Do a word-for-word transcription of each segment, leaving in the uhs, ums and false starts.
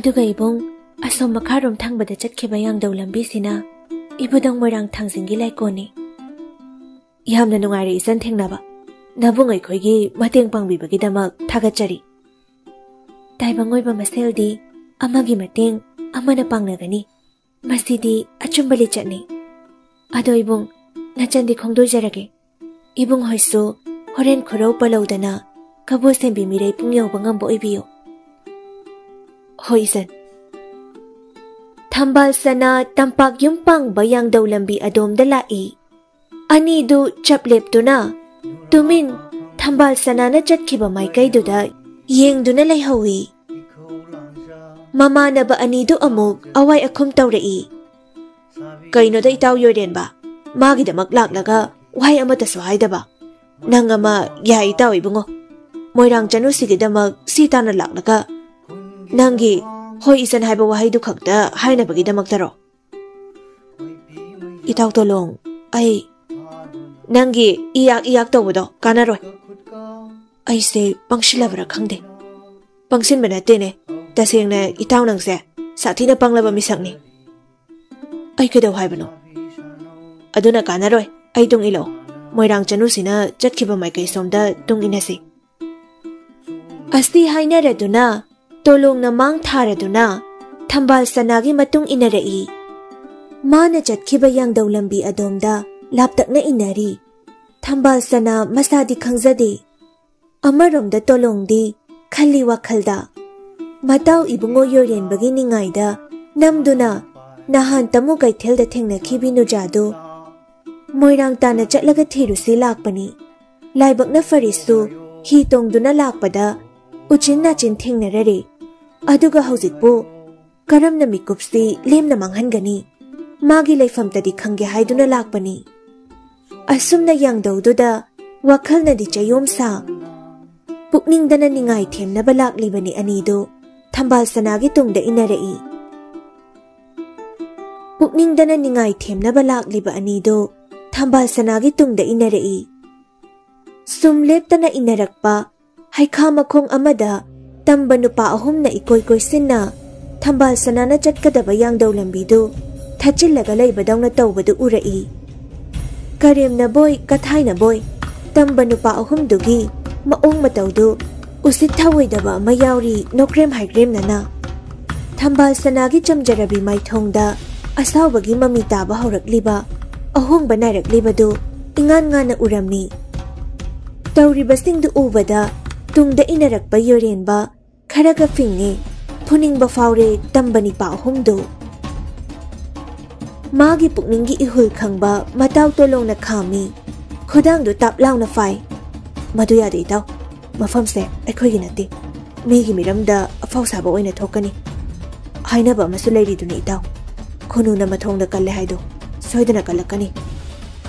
ꯑꯗꯨꯒ ꯏꯕꯨꯡ, ꯑꯁꯣꯝ ꯃꯈꯥꯔꯣꯝ ꯊꯪꯕꯗ ꯆꯠꯈꯤꯕ ꯌꯥꯡꯗꯧ ꯂꯝꯕꯤꯁꯤꯅ ꯏꯕꯨꯙꯧ ꯃꯣꯏꯔꯥꯡꯊꯥꯡꯖꯤꯡꯒꯤ ꯂꯥꯏꯀꯣꯟꯅꯤ꯫ ꯌꯥꯝꯅ ꯅꯨꯡꯉꯥꯏꯔꯦ ꯏꯆꯟ ꯊꯦꯡꯅꯕ꯫ ꯅꯕꯨꯡ ꯑꯩꯈꯣꯏꯒꯤ ꯃꯇꯦꯡ ꯄꯥꯡꯕꯤꯕꯒꯤꯗꯃꯛ ꯊꯥꯒꯠꯆꯔꯤ꯫ ꯇꯥꯏꯕꯪ ꯑꯣꯏꯕ ꯃꯁꯦꯜꯗꯤ ꯑꯃꯒꯤ ꯃꯇꯦꯡ ꯑꯃꯅ ꯄꯥꯡꯅꯒꯅꯤ꯫ ꯃꯁꯤꯗꯤ ꯑꯆꯨꯝꯕ ꯂꯤꯆꯠꯅꯤ꯫ ꯑꯗꯣ ꯏꯕꯨꯡ, ꯅꯆꯟꯗꯤ ꯈꯣꯡꯗꯣꯏꯖꯔꯒꯦ꯫ ꯏꯕꯨꯡ ꯍꯣꯏꯁꯨ ꯍꯣꯔꯦꯟ ꯈꯨꯔꯧ ꯄꯜꯂꯧꯗꯅ ꯀꯕꯣ ꯁꯦꯝꯕꯤ ꯃꯤꯔꯩ ꯄꯨꯡ ꯌꯧꯕ ꯉꯝꯕ ꯑꯣꯏꯕꯤꯌꯨ꯫ ꯍꯣꯏ ꯏꯆꯟ꯫ ꯊꯝꯕꯥꯜ ꯁꯅꯥ ꯇꯝꯄꯥꯛ ꯌꯨꯝ ꯄꯥꯡꯕ ꯌꯥꯡꯗꯧ ꯂꯝꯕꯤ ꯑꯗꯣꯝꯗ ꯂꯥꯛꯏ꯫ ꯑꯅꯤꯗꯨ ꯆꯞ ꯂꯦꯞꯇꯨꯅ ꯇꯨꯃꯤꯟ ꯊꯝꯕꯥꯜ ꯁꯅꯥꯅ ꯆꯠꯈꯤꯕ ꯃꯥꯏꯀꯩꯗꯨꯗ ꯌꯦꯡꯗꯨꯅ ꯂꯩꯍꯧꯏ꯫ ꯃꯃꯥꯟꯅꯕ ꯑꯅꯤꯗꯨ ꯑꯃꯨꯛ ꯑꯋꯥꯏ ꯑꯈꯨꯝ ꯇꯧꯔꯛꯏ꯫ "ꯀꯩꯅꯣꯗ ꯏꯇꯥꯎ ꯌꯣꯏꯔꯦꯟꯕ, ꯃꯥꯒꯤꯗꯃꯛ ꯂꯥꯛꯂꯒ ꯋꯥꯍꯩ ꯑꯃꯠꯇꯁꯨ ꯍꯥꯏꯗꯕ? ꯅꯪ ꯑꯃ ꯌꯥꯏ ꯏꯇꯥꯎ ꯏꯕꯨꯡꯉꯣ, ꯃꯣꯏꯔꯥꯡ ꯆꯅꯨꯁꯤꯒꯤꯗꯃꯛ ꯁꯤ ꯇꯥꯅ ꯂꯥꯛꯂꯒ ꯅꯪꯒꯤ ꯍꯣꯏ ꯏꯆꯟ ꯍꯥꯏꯕ ꯋꯥꯍꯩꯗꯨ ꯈꯛꯇ ꯍꯥꯏꯅꯕꯒꯤꯗꯃꯛꯇꯔꯣ?" "ꯏꯇꯥꯎ ꯇꯣꯂꯣꯡ, ꯑꯩ ꯅꯪꯒꯤ ꯏꯌꯥꯛ ꯏꯌꯥꯛ ꯇꯧꯕꯗꯣ ꯀꯥꯟꯅꯔꯣꯏ꯫ ꯑꯩꯁꯦ ꯄꯪꯁꯤꯜꯂꯕ꯭ꯔꯥ ꯈꯪꯗꯦ꯫" "ꯄꯪꯁꯤꯟꯕ ꯅꯠꯇꯦꯅꯦ, ꯇꯁꯦꯡꯅ ꯏꯇꯥꯎ ꯅꯪꯁꯦ ꯁꯥꯊꯤꯅ ꯄꯪꯂꯕ ꯃꯤꯁꯛꯅꯤ꯫ ꯑꯩ ꯀꯩꯗꯧ ꯍꯥꯏꯕꯅꯣ?" "ꯑꯗꯨꯅ ꯀꯥꯟꯅꯔꯣꯏ, ꯑꯩ ꯇꯨꯡ ꯏꯜꯂꯛꯑꯣ꯫ ꯃꯣꯏꯔꯥꯡ ꯆꯅꯨꯁꯤꯅ ꯆꯠꯈꯤꯕ ꯃꯥꯏꯀꯩ ꯁꯣꯝꯗ ꯇꯨꯡ ꯏꯟꯅꯁꯤ꯫" ꯑꯁꯤ ꯍꯥꯏꯅꯔꯗꯨꯅ ꯇꯣꯂꯣꯡꯅ ꯃꯥꯡ ꯊꯥꯔꯗꯨꯅ ꯊꯝꯕꯥꯜ ꯁꯅꯥꯒꯤ ꯃꯇꯨꯡ ꯏꯟꯅꯔꯛꯏ꯫ ꯃꯥꯅ ꯆꯠꯈꯤꯕ ꯌꯥꯡꯗꯧ ꯂꯝꯕꯤ ꯑꯗꯣꯝꯗ ꯂꯥꯞꯇꯛꯅ ꯏꯟꯅꯔꯤ꯫ ꯊꯝꯕꯥꯜ ꯁꯅꯥ ꯃꯁꯥꯗꯤ ꯈꯪꯖꯗꯦ꯫ ꯑꯃꯔꯣꯝꯗ ꯇꯣꯂꯣꯡꯗꯤ ꯈꯜꯂꯤ ꯋꯥꯈꯜꯗ, ꯃꯇꯥꯎ ꯏꯕꯨꯡꯉꯣ ꯌꯣꯏꯔꯦꯟꯕꯒꯤ ꯅꯤꯡꯉꯥꯏꯗ ꯅꯝꯗꯨꯅ ꯅꯍꯥꯟ ꯇꯥꯃꯣ ꯀꯩꯊꯦꯜꯗ ꯊꯦꯡꯅꯈꯤꯕꯤ ꯅꯨꯖꯥꯗꯨ ꯃꯣꯏꯔꯥꯡ ꯇꯥꯅ ꯆꯠꯂꯒ ꯊꯤꯔꯨꯁꯤ ꯂꯥꯛꯄꯅꯤ꯫ ꯂꯥꯏꯕꯛꯅ ꯐꯔꯤꯁꯨ ꯍꯤ ꯇꯣꯡꯗꯨꯅ ꯂꯥꯛꯄꯗ ꯎꯆꯤꯟ ꯅꯥꯆꯤꯟ ꯊꯦꯡꯅꯔꯔꯦ꯫ ꯑꯗꯨꯒ ꯍꯧꯖꯤꯛꯄꯨ ꯀꯔꯝꯅ ꯃꯤꯀꯨꯞꯁꯤ ꯂꯦꯝꯅ ꯃꯥꯡꯍꯟꯒꯅꯤ? ꯃꯥꯒꯤ ꯂꯩꯐꯝꯇꯗꯤ ꯈꯪꯒꯦ ꯍꯥꯏꯗꯨꯅ ꯂꯥꯛꯄꯅꯤ꯫ ꯑꯁꯨꯝꯅ ꯌꯥꯡꯗꯧꯗꯨꯗ ꯋꯥꯈꯜꯅꯗꯤ ꯆꯌꯣꯝ ꯁꯥ, ꯄꯨꯛꯅꯤꯡꯗꯅ ꯅꯤꯡꯉꯥꯏ ꯊꯦꯝꯅꯕ ꯂꯥꯛꯂꯤꯕꯅꯤ ꯑꯅꯤꯗꯨ ꯊꯝꯕꯥꯜ ꯁꯅꯥꯒꯤ ꯇꯨꯡꯗ ꯏꯟꯅꯔꯛꯏ꯫ ꯄꯨꯛꯅꯤꯡꯗꯅ ꯅꯤꯡꯉꯥꯏ ꯊꯦꯝꯅꯕ ꯂꯥꯛꯂꯤꯕ ꯑꯅꯤꯗꯨ ꯊꯝꯕꯥꯜ ꯁꯅꯥꯒꯤ ꯇꯨꯡꯗ ꯏꯟꯅꯔꯛꯏ꯫ ꯁꯨꯝ ꯂꯦꯞꯇꯅ ꯏꯟꯅꯔꯛꯄ ꯍꯩꯈꯥ ꯃꯈꯣꯡ ꯑꯃꯗ ꯇꯝꯕ ꯅꯨꯄꯥ ꯑꯍꯨꯝꯅ ꯏꯀꯣꯏ ꯀꯣꯏꯁꯤꯟꯅ ꯊꯝꯕꯥꯜ ꯁꯅꯥꯅ ꯆꯠꯀꯗꯕ ꯌꯥꯡꯗꯧ ꯂꯝꯕꯤꯗꯨ ꯊꯠꯆꯤꯜꯂꯒ ꯂꯩꯕꯗꯧꯅ ꯇꯧꯕꯗꯨ ꯎꯔꯛꯏ꯫ ꯀꯔꯦꯝꯅꯕꯣꯏ ꯀꯊꯥꯏꯅꯕꯣꯏ ꯇꯝꯕ ꯅꯨꯄꯥ ꯑꯍꯨꯝꯗꯨꯒꯤ ꯃꯑꯣꯡ ꯃꯇꯧꯗꯨ ꯎꯁꯤꯠ ꯊꯑꯣꯏꯗꯕ ꯑꯃ ꯌꯥꯎꯔꯤ ꯅꯣꯀ꯭ꯔꯦꯝ ꯍꯥꯏꯒ꯭ꯔꯦꯝꯅꯅ꯫ ꯊꯝꯕꯥꯜ ꯁꯅꯥꯒꯤ ꯆꯝꯖꯔꯕꯤ ꯃꯥꯏꯊꯣꯡꯗ ꯑꯁꯥꯎꯕꯒꯤ ꯃꯃꯤ ꯇꯥꯕ ꯍꯧꯔꯛꯂꯤꯕ ꯑꯍꯣꯡꯕ ꯅꯥꯏꯔꯛꯂꯤꯕꯗꯨ ꯏꯉꯥꯟ ꯉꯥꯟꯅ ꯎꯔꯝꯃꯤ꯫ ꯇꯧꯔꯤꯕꯁꯤꯡꯗꯨ ꯎꯕꯗ ꯇꯨꯡꯗ ꯏꯟꯅꯔꯛꯄ ꯌꯣꯔꯦꯟꯕ ꯈꯔꯒ ꯐꯤꯡꯉꯦ, ꯐꯨꯅꯤꯡꯕ ꯐꯥꯎꯔꯦ ꯇꯝꯕ ꯅꯤꯄꯥ ꯑꯍꯨꯝꯗꯨ꯫ ꯃꯥꯒꯤ ꯄꯨꯛꯅꯤꯡꯒꯤ ꯏꯍꯨꯜ ꯈꯪꯕ ꯃꯇꯥꯎ ꯇꯣꯂꯣꯡꯅ ꯈꯥꯝꯃꯤ, ꯈꯨꯗꯥꯡꯗꯨ ꯇꯥꯞ ꯂꯥꯎꯅ ꯐꯥꯏ꯫ "ꯃꯗꯨ ꯌꯥꯗꯦ ꯏꯇꯥꯎ, ꯃꯐꯝꯁꯦ ꯑꯩꯈꯣꯏꯒꯤ ꯅꯠꯇꯦ, ꯃꯤꯒꯤ ꯃꯤꯔꯝꯗ ꯑꯐꯥꯎ ꯁꯥꯕ ꯑꯣꯏꯅ ꯊꯣꯛꯀꯅꯤ꯫ ꯍꯥꯏꯅꯕ ꯑꯃꯁꯨ ꯂꯩꯔꯤꯗꯨꯅꯤ ꯏꯇꯥꯎ, ꯈꯨꯅꯨꯅ ꯃꯊꯣꯡꯗ ꯀꯜꯂꯦ ꯍꯥꯏꯗꯣ ꯁꯣꯏꯗꯅ ꯀꯜꯂꯛꯀꯅꯤ꯫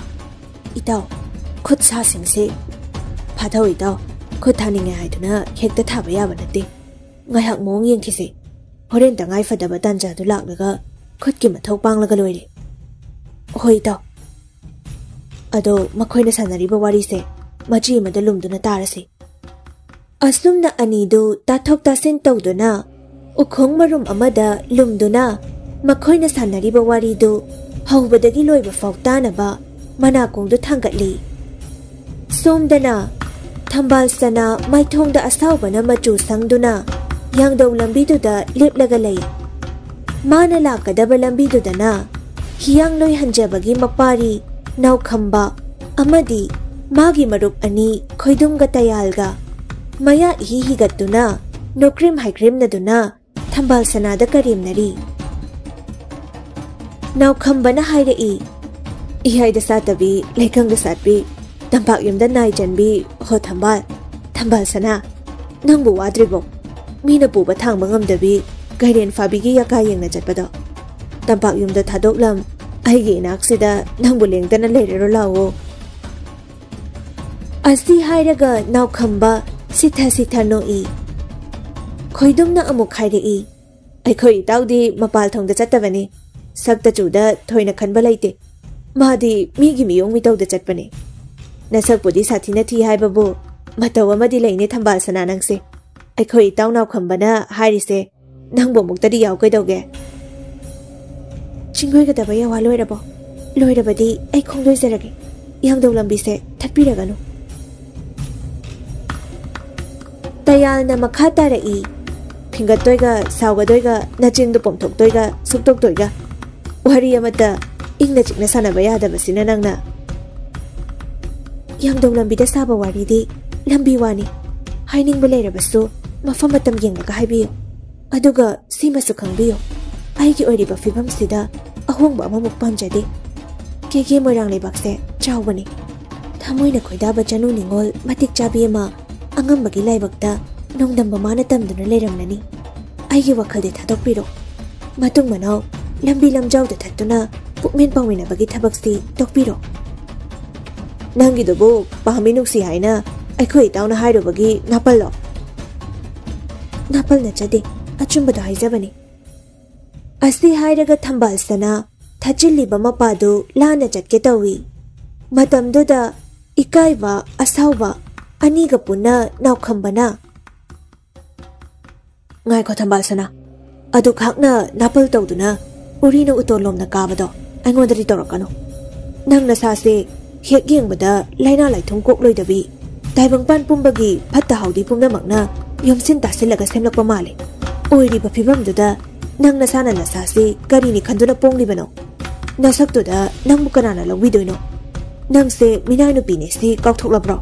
ꯏꯇꯥꯎ, ꯈꯨꯠ ꯁꯥꯁꯤꯡꯁꯦ ꯐꯥꯊꯧ ꯏꯇꯥꯎ, ꯈꯨꯠ ꯊꯥꯅꯤꯡꯉꯦ ꯍꯥꯏꯗꯨꯅ ꯍꯦꯛꯇ ꯊꯥꯕ ꯌꯥꯕ ꯅꯠꯇꯦ꯫ ꯉꯥꯏꯍꯥꯛ ꯃꯑꯣꯡ ꯌꯦꯡꯈꯤꯁꯦ, ꯍꯣꯔꯦꯟ ꯇꯉꯥꯏ ꯐꯗꯕ ꯇꯥꯟꯖꯥꯗꯨ ꯂꯥꯛꯂꯒ ꯈꯨꯠꯀꯤ ꯃꯊꯧ ꯄꯥꯡꯂꯒ ꯂꯣꯏꯔꯦ꯫ ꯍꯣꯏ ꯏꯇꯥꯎ꯫ ꯑꯗꯣ ꯃꯈꯣꯏꯅ ꯁꯥꯟꯅꯔꯤꯕ ꯋꯥꯔꯤꯁꯦ ꯃꯆꯤ ꯑꯃꯗ ꯂꯨꯝꯗꯨꯅ ꯇꯥꯔꯁꯤ꯫" ꯑꯁꯨꯝꯅ ꯑꯅꯤꯗꯨ ꯇꯥꯊꯣꯛ ꯇꯥꯁꯤꯟ ꯇꯧꯗꯨꯅ ꯎꯈꯣꯡ ꯃꯔꯨꯝ ꯑꯃꯗ ꯂꯨꯝꯗꯨꯅ ꯃꯈꯣꯏꯅ ꯁꯥꯟꯅꯔꯤꯕ ꯋꯥꯔꯤꯗꯨ ꯍꯧꯕꯗꯒꯤ ꯂꯣꯏꯕ ꯐꯥꯎ ꯇꯥꯅꯕ ꯃꯅꯥꯀꯣꯡꯗꯨ ꯊꯥꯡꯒꯠꯂꯤ꯫ ꯁꯣꯝꯗꯅ ꯊꯝꯕꯥꯜ ꯁꯅꯥ ꯃꯥꯏꯊꯣꯡꯗ ꯑꯁꯥꯎꯕꯅ ꯃꯆꯨ ꯁꯪꯗꯨꯅ ꯌꯥꯡꯗꯧ ꯂꯝꯕꯤꯗꯨꯗ ꯂꯦꯞꯂꯒ ꯂꯩ꯫ ꯃꯥꯅ ꯂꯥꯛꯀꯗꯕ ꯂꯝꯕꯤꯗꯨꯗꯅ ꯍꯤꯌꯥꯡꯂꯣꯏ ꯍꯟꯖꯕꯒꯤ ꯃꯄꯥꯔꯤ ꯅꯥꯎꯈꯝꯕ ꯑꯃꯗꯤ ꯃꯥꯒꯤ ꯃꯔꯨꯞ ꯑꯅꯤ ꯈꯣꯏꯗꯨꯝꯒ ꯇꯌꯥꯜꯒ ꯃꯌꯥ ꯏꯍꯤ ꯍꯤꯒꯠꯇꯨꯅ ꯅꯣꯀ꯭ꯔꯤꯝ ꯍꯥꯏꯀ꯭ꯔꯤꯝꯅꯗꯨꯅ ꯊꯝꯕꯥꯜ ꯁꯅꯥꯗ ꯀꯔꯦꯝꯅꯔꯤ꯫ ꯅꯥꯎꯈꯝꯕꯅ ꯍꯥꯏꯔꯛꯏ, "ꯏꯍꯥꯏꯗ ꯁꯥꯠꯇꯕꯤ, ꯂꯩꯀꯪꯗ ꯁꯥꯠꯄꯤ, ꯇꯝꯄꯥꯛ ꯌꯨꯝꯗ ꯅꯥꯏ ꯆꯟꯕꯤ, ꯍꯣ ꯊꯝꯕꯥꯜ, ꯊꯝꯕꯥꯜ ꯁꯅꯥ, ꯅꯪꯕꯨ ꯋꯥꯗ꯭ꯔꯤꯕꯣ? ꯃꯤꯅ ꯄꯨꯕ ꯊꯥꯡꯕ ꯉꯝꯗꯕꯤ, ꯀꯩꯔꯦꯟ ꯐꯥꯕꯤꯒꯤ ꯌꯥꯀꯥ ꯌꯦꯡꯅ ꯆꯠꯄꯗꯣ꯫ ꯇꯝꯄꯥꯛ ꯌꯨꯝꯗ ꯊꯥꯗꯣꯛꯂꯝ, ꯑꯩꯒꯤ ꯏꯅꯥꯛꯁꯤꯗ ꯅꯪꯕꯨ ꯂꯦꯡꯗꯅ ꯂꯩꯔꯔꯣ ꯂꯥꯛꯑꯣ꯫" ꯑꯁꯤ ꯍꯥꯏꯔꯒ ꯅꯥꯎꯈꯝꯕ ꯁꯤꯊ ꯁꯤꯊ ꯅꯣꯛꯏ꯫ ꯈꯣꯏꯗꯨꯝꯅ ꯑꯃꯨꯛ ꯍꯥꯏꯔꯛꯏ, "ꯑꯩꯈꯣꯏ ꯏꯇꯥꯎꯗꯤ ꯃꯄꯥꯜ ꯊꯣꯡꯗ ꯆꯠꯇꯕꯅꯤ꯫ ꯁꯛꯇ ꯆꯨꯗ ꯊꯣꯏꯅ ꯈꯟꯕ ꯂꯩꯇꯦ꯫ ꯃꯥꯗꯤ ꯃꯤꯒꯤ ꯃꯤꯑꯣꯡ ꯃꯤꯇꯧꯗ ꯆꯠꯄꯅꯤ꯫ ꯅꯁꯛꯄꯨꯗꯤ ꯁꯥꯊꯤꯅ ꯊꯤ ꯍꯥꯏꯕꯕꯨ ꯃꯇꯧ ꯑꯃꯗꯤ ꯂꯩꯅꯦ ꯊꯝꯕꯥꯜ ꯁꯅꯥ ꯅꯪꯁꯦ꯫ ꯑꯩꯈꯣꯏ ꯏꯇꯥꯎ ꯅꯥꯎꯈꯝꯕꯅ ꯍꯥꯏꯔꯤꯁꯦ ꯅꯪꯕꯨ ꯑꯃꯨꯛꯇꯗꯤ ꯌꯥꯎ ꯀꯩꯗꯧꯒꯦ? ꯆꯤꯡꯒꯣꯏꯒꯗꯕ ꯌꯥꯋꯥ ꯂꯣꯏꯔꯕꯣ? ꯂꯣꯏꯔꯕꯗꯤ ꯑꯩ ꯈꯣꯡꯗꯣꯏꯖꯔꯒꯦ꯫ ꯌꯥꯡꯗꯧ ꯂꯝꯕꯤꯁꯦ ꯊꯠꯄꯤꯔꯒꯅꯨ꯫ ꯇꯌꯥꯜꯅ ꯃꯈꯥ ꯇꯥꯔꯛꯏ, "ꯐꯤꯡꯒꯠꯇꯣꯏꯒ, ꯁꯥꯎꯒꯗꯣꯏꯒ, ꯅꯆꯤꯟꯗꯨ ꯄꯣꯝꯊꯣꯛꯇꯣꯏꯒ, ꯁꯨꯛꯇꯣꯛꯇꯣꯏꯒ꯫ ꯋꯥꯔꯤ ꯑꯃꯠꯇ ꯏꯪꯅ ꯆꯤꯛꯅ ꯁꯥꯟꯅꯕ ꯌꯥꯗꯕꯁꯤꯅ ꯅꯪꯅ꯫" ꯌꯥꯡꯗꯧ ꯂꯝꯕꯤꯗ ꯁꯥꯕ ꯋꯥꯔꯤꯗꯤ ꯂꯝꯕꯤ ꯋꯥꯅꯤ꯫ ꯍꯥꯏꯅꯤꯡꯕ ꯂꯩꯔꯕꯁꯨ ꯃꯐꯝ ꯃꯇꯝ ꯌꯦꯡꯂꯒ ꯍꯥꯏꯕꯤꯌꯨ꯫ ꯑꯗꯨꯒ ꯁꯤꯃꯁꯨ ꯈꯪꯕꯤꯌꯨ, ꯑꯩꯒꯤ ꯑꯣꯏꯔꯤꯕ ꯐꯤꯕꯝꯁꯤꯗ ꯑꯍꯣꯡꯕ ꯑꯃꯃꯨꯛ ꯄꯥꯝꯖꯗꯦ꯫ ꯀꯦꯒꯦ ꯃꯣꯏꯔꯥꯡ ꯂꯩꯕꯥꯛꯁꯦ ꯆꯥꯎꯕꯅꯤ꯫ ꯊꯃꯣꯏꯅ ꯈꯣꯏꯗꯥꯕ ꯆꯅꯨ ꯅꯤꯉꯣꯜ ꯃꯇꯤꯛ ꯆꯥꯕꯤ ꯑꯃ ꯑꯉꯝꯕꯒꯤ ꯂꯥꯏꯕꯛꯇ ꯅꯣꯡꯗꯝꯕ ꯃꯥꯅ ꯇꯝꯗꯨꯅ ꯂꯩꯔꯝꯂꯅꯤ꯫ ꯑꯩꯒꯤ ꯋꯥꯈꯜꯗꯤ ꯊꯥꯗꯣꯛꯄꯤꯔꯣ꯫ ꯃꯇꯨꯡ ꯃꯅꯥꯎ ꯂꯝꯕꯤ ꯂꯝꯖꯥꯎꯗ ꯊꯠꯇꯨꯅ ꯄꯨꯛꯃꯦꯟ ꯄꯥꯎꯃꯤꯟꯅꯕꯒꯤ ꯊꯕꯛꯁꯤ ꯇꯣꯛꯄꯤꯔꯣ꯫ ꯅꯪꯒꯤꯗꯨꯕꯨ ꯄꯥꯝꯃꯤ ꯅꯨꯡꯁꯤ ꯍꯥꯏꯅ ꯑꯩꯈꯣꯏ ꯏꯇꯥꯎꯅ ꯍꯥꯏꯔꯨꯕꯒꯤ ꯅꯥꯄꯜꯂꯣ? ꯅꯥꯄꯜ ꯅꯠꯆꯗꯦ, ꯑꯆꯨꯝꯕꯗꯣ ꯍꯥꯏꯖꯕꯅꯤ꯫ ꯑꯁꯤ ꯍꯥꯏꯔꯒ ꯊꯝꯕꯥꯜ ꯁꯅꯥ ꯊꯥꯆꯤꯜꯂꯤꯕ ꯃꯄꯥꯗꯨ ꯂꯥꯟꯅ ꯆꯠꯀꯦ ꯇꯧꯏ꯫ ꯃꯇꯝꯗꯨꯗ ꯏꯀꯥꯏꯕ, ꯑꯁꯥꯎꯕ ꯑꯅꯤꯒ ꯄꯨꯟꯅ ꯅꯥꯎꯈꯝꯕꯅ, "ꯉꯥꯏꯈꯣ ꯊꯝꯕꯥꯜ ꯁꯅꯥ, ꯑꯗꯨꯛ ꯍꯥꯛꯅ ꯅꯥꯄꯜ ꯇꯧꯗꯨꯅ ꯎꯔꯤꯅ ꯎꯇꯣꯟ ꯂꯣꯝꯅ ꯀꯥꯕꯗꯣ ꯑꯩꯉꯣꯟꯗꯗꯤ ꯇꯧꯔꯛꯀꯅꯨ꯫ ꯅꯪ ꯅꯁꯥꯁꯦ ꯍꯦꯛ ꯌꯦꯡꯕꯗ ꯂꯥꯏꯅꯥ ꯂꯥꯏꯊꯨꯡ ꯀꯣꯛꯂꯣꯏꯗꯕꯤ, ꯇꯥꯏꯕꯪꯄꯥꯟ ꯄꯨꯝꯕꯒꯤ ꯐꯠꯇ ꯍꯥꯎꯗꯤ ꯄꯨꯝꯅꯃꯛꯅ ꯌꯣꯝꯁꯤꯟ ꯇꯥꯁꯤꯜꯂꯒ ꯁꯦꯝꯂꯛꯄ ꯃꯥꯜꯂꯦ꯫ ꯑꯣꯏꯔꯤꯕ ꯐꯤꯕꯝꯗꯨꯗ ꯅꯪ ꯅꯁꯥꯅ ꯅꯁꯥꯁꯤ ꯀꯔꯤꯅꯤ ꯈꯟꯗꯨꯅ ꯄꯣꯡꯂꯤꯕꯅꯣ? ꯅꯁꯛꯇꯨꯗ ꯅꯪꯕꯨ ꯀꯅꯥꯅ ꯂꯧꯕꯤꯗꯣꯏꯅꯣ? ꯅꯪꯁꯦ ꯃꯤꯅꯥꯏ ꯅꯨꯄꯤꯅꯦ ꯁꯤ ꯀꯥꯎꯊꯣꯛꯂꯕ꯭ꯔꯣ?"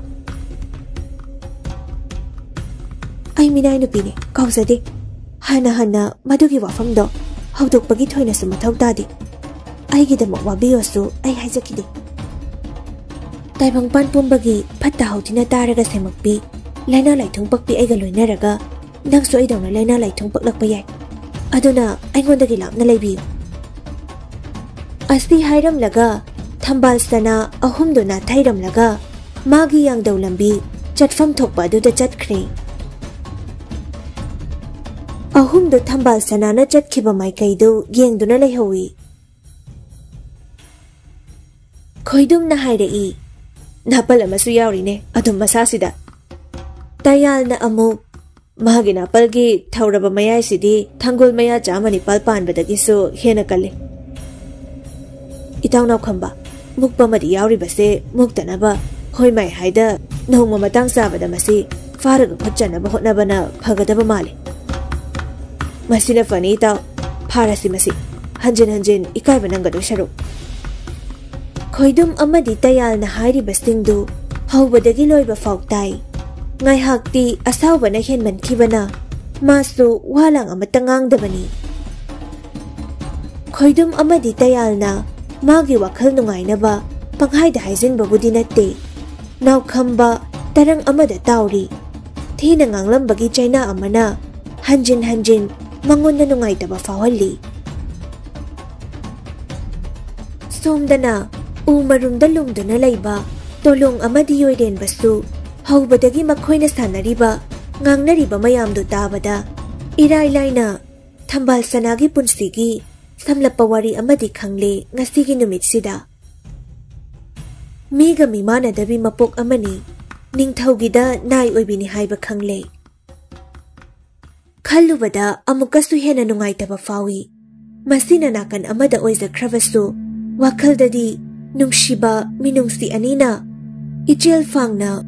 "ꯑꯩ ꯃꯤꯅꯥꯏ ꯅꯨꯄꯤꯅꯦ, ꯀꯥꯎꯖꯗꯦ꯫ ꯍꯟꯅ ꯍꯟꯅ ꯃꯗꯨꯒꯤ ꯋꯥꯐꯝꯗꯣ ꯍꯧꯗꯣꯛꯄꯒꯤ ꯊꯣꯏꯅꯁꯨ ꯃꯊꯧ ꯇꯥꯗꯦ꯫ ꯑꯩꯒꯤꯗꯃꯛ ꯋꯥꯕꯤꯌꯣꯁꯨ ꯑꯩ ꯍꯥꯏꯖꯈꯤꯗꯦ꯫ ꯇꯥꯏꯕꯪꯄꯥꯟ ꯄꯨꯝꯕꯒꯤ ꯐꯠꯇ ꯍꯥꯎꯊꯤꯅ ꯇꯥꯔꯒ ꯁꯦꯝꯃꯛꯄꯤ, ꯂꯥꯏꯅꯥ ꯂꯥꯏꯊꯨꯡ ꯄꯛꯄꯤ ꯑꯩꯒ ꯂꯣꯏꯅꯔꯒ ꯅꯪꯁꯨ ꯑꯩꯗꯧꯅ ꯂꯥꯏꯅꯥ ꯂꯥꯏꯊꯨꯡ ꯄꯛꯂꯛꯄ ꯌꯥꯏ꯫ ꯑꯗꯨꯅ ꯑꯩꯉꯣꯟꯗꯒꯤ ꯂꯥꯞꯅ ꯂꯩꯕꯤꯌꯨ꯫" ꯑꯁꯤ ꯍꯥꯏꯔꯝꯂꯒ ꯊꯝꯕꯥꯜ ꯁꯅꯥ ꯑꯍꯨꯝꯗꯨ ꯅꯥꯊꯩꯔꯝꯂꯒ ꯃꯥꯒꯤ ꯌꯥꯡꯗꯧ ꯂꯝꯕꯤ ꯆꯠꯐꯝ ꯊꯣꯛꯄ ꯑꯗꯨꯗ ꯆꯠꯈ꯭ꯔꯦ꯫ ꯑꯍꯨꯝꯗꯨ ꯊꯝꯕꯥꯜ ꯁꯅꯥꯅ ꯆꯠꯈꯤꯕ ꯃꯥꯏꯀꯩꯗꯨ ꯌꯦꯡꯗꯨꯅ ꯂꯩꯍꯧꯏ꯫ ꯈꯣꯏꯗꯨꯝꯅ ꯍꯥꯏꯔꯛꯏ, "ꯅꯥꯄꯜ ꯑꯃꯁꯨ ꯌꯥꯎꯔꯤꯅꯦ ꯑꯗꯨꯝ ꯃꯁꯥꯁꯤꯗ꯫" ꯇꯌꯥꯜꯅ ꯑꯃꯨꯛ, ꯃꯍꯥꯛꯀꯤ ꯅꯥꯄꯜꯒꯤ ꯊꯧꯔꯕ ꯃꯌꯥꯏꯁꯤꯗꯤ ꯊꯥꯡꯒꯣꯜ ꯃꯌꯥ ꯆꯥꯝꯃ ꯅꯤꯄꯥꯜ ꯄꯥꯟꯕꯗꯒꯤꯁꯨ ꯍꯦꯟꯅ ꯀꯜꯂꯤ꯫ ꯏꯇꯥꯎ ꯅꯥꯎꯈꯝꯕ, ꯃꯨꯛꯄ ꯑꯃꯗꯤ ꯌꯥꯎꯔꯤꯕꯁꯦ ꯃꯨꯛꯇꯅꯕ ꯍꯣꯏ ꯃꯥꯏ ꯍꯥꯏꯗ ꯅꯣꯡꯃ ꯃꯇꯥꯡ ꯆꯥꯕꯗ ꯃꯁꯤ ꯐꯥꯔꯒ ꯈꯨꯠꯆꯟꯅꯕ ꯍꯣꯠꯅꯕꯅ ꯐꯒꯗꯕ ꯃꯥꯜꯂꯤ꯫ ꯃꯁꯤꯅ ꯐꯅꯤ ꯏꯇꯥꯎ, ꯐꯥꯔꯁꯤ ꯃꯁꯤ꯫ ꯍꯟꯖꯤꯟ ꯍꯟꯖꯤꯟ ꯏꯀꯥꯏꯕ ꯅꯪꯒꯗꯣꯏ ꯁꯔꯨꯛ꯫ ꯈꯣꯏꯗꯨꯝ ꯑꯃꯗꯤ ꯇꯌꯥꯜꯅ ꯍꯥꯏꯔꯤꯕꯁꯤꯡꯗꯨ ꯍꯧꯕꯗꯒꯤ ꯂꯣꯏꯕ ꯐꯥꯎ ꯇꯥꯏ꯫ ꯉꯥꯏꯍꯥꯛꯇꯤ ꯑꯁꯥꯎꯕꯅ ꯍꯦꯟꯃꯟꯈꯤꯕꯅ ꯃꯥꯁꯨ ꯋꯥ ꯂꯥꯡ ꯑꯃꯠꯇ ꯉꯥꯡꯗꯕꯅꯤ꯫ ꯈꯣꯏꯗꯨꯝ ꯑꯃꯗꯤ ꯇꯌꯥꯜꯅ ꯃꯥꯒꯤ ꯋꯥꯈꯜ ꯅꯨꯡꯉꯥꯏꯅꯕ ꯄꯪꯍꯥꯏꯗ ꯍꯥꯏꯖꯤꯟꯕꯕꯨꯗꯤ ꯅꯠꯇꯦ꯫ ꯅꯥꯎꯈꯝꯕ ꯇꯔꯪ ꯑꯃꯗ ꯇꯥꯎꯔꯤ꯫ ꯊꯤꯅ ꯉꯥꯡꯂꯝꯕꯒꯤ ꯆꯩꯅꯥ ꯑꯃꯅ ꯍꯟꯖꯤꯟ ꯍꯟꯖꯤꯟ ꯃꯉꯣꯟꯗ ꯅꯨꯡꯉꯥꯏꯇꯕ ꯐꯥꯎꯍꯜꯂꯤ꯫ ꯁꯣꯝꯗꯅ ꯎ ꯃꯔꯨꯝꯗ ꯂꯨꯝꯗꯨꯅ ꯂꯩꯕ ꯇꯣꯂꯣꯡ ꯑꯃꯗꯤ ꯌꯣꯏꯔꯦꯟꯕꯁꯨ ꯍꯧꯕꯗꯒꯤ ꯃꯈꯣꯏꯅ ꯁꯥꯟꯅꯔꯤꯕ, ꯉꯥꯡꯅꯔꯤꯕ ꯃꯌꯥꯝꯗꯨ ꯇꯥꯕꯗ ꯏꯔꯥꯏ ꯂꯥꯏꯅ ꯊꯝꯕꯥꯜ ꯁꯅꯥꯒꯤ ꯄꯨꯟꯁꯤꯒꯤ ꯁꯝꯂꯞꯄ ꯋꯥꯔꯤ ꯑꯃꯗꯤ ꯈꯪꯂꯦ ꯉꯁꯤꯒꯤ ꯅꯨꯃꯤꯠꯁꯤꯗ꯫ ꯃꯤꯒ ꯃꯤꯃꯥꯟꯅꯗꯕꯤ ꯃꯄꯣꯛ ꯑꯃꯅꯤ, ꯅꯤꯡꯊꯧꯒꯤꯗ ꯅꯥꯏ ꯑꯣꯏꯕꯤꯅꯤ ꯍꯥꯏꯕ ꯈꯪꯂꯦ꯫ ꯈꯜꯂꯨꯕꯗ ꯑꯃꯨꯛꯀꯁꯨ ꯍꯦꯟꯅ ꯅꯨꯡꯉꯥꯏꯇꯕ ꯐꯥꯎꯏ꯫ ꯃꯁꯤꯅ ꯅꯥꯀꯟ ꯑꯃꯗ ꯑꯣꯏꯖꯈ꯭ꯔꯕꯁꯨ, ꯋꯥꯈꯜꯗꯗꯤ ꯅꯨꯡꯁꯤꯕ ꯃꯤꯅꯨꯡꯁꯤ ꯑꯅꯤꯅ ꯏꯆꯦꯜ ꯐꯥꯡꯅ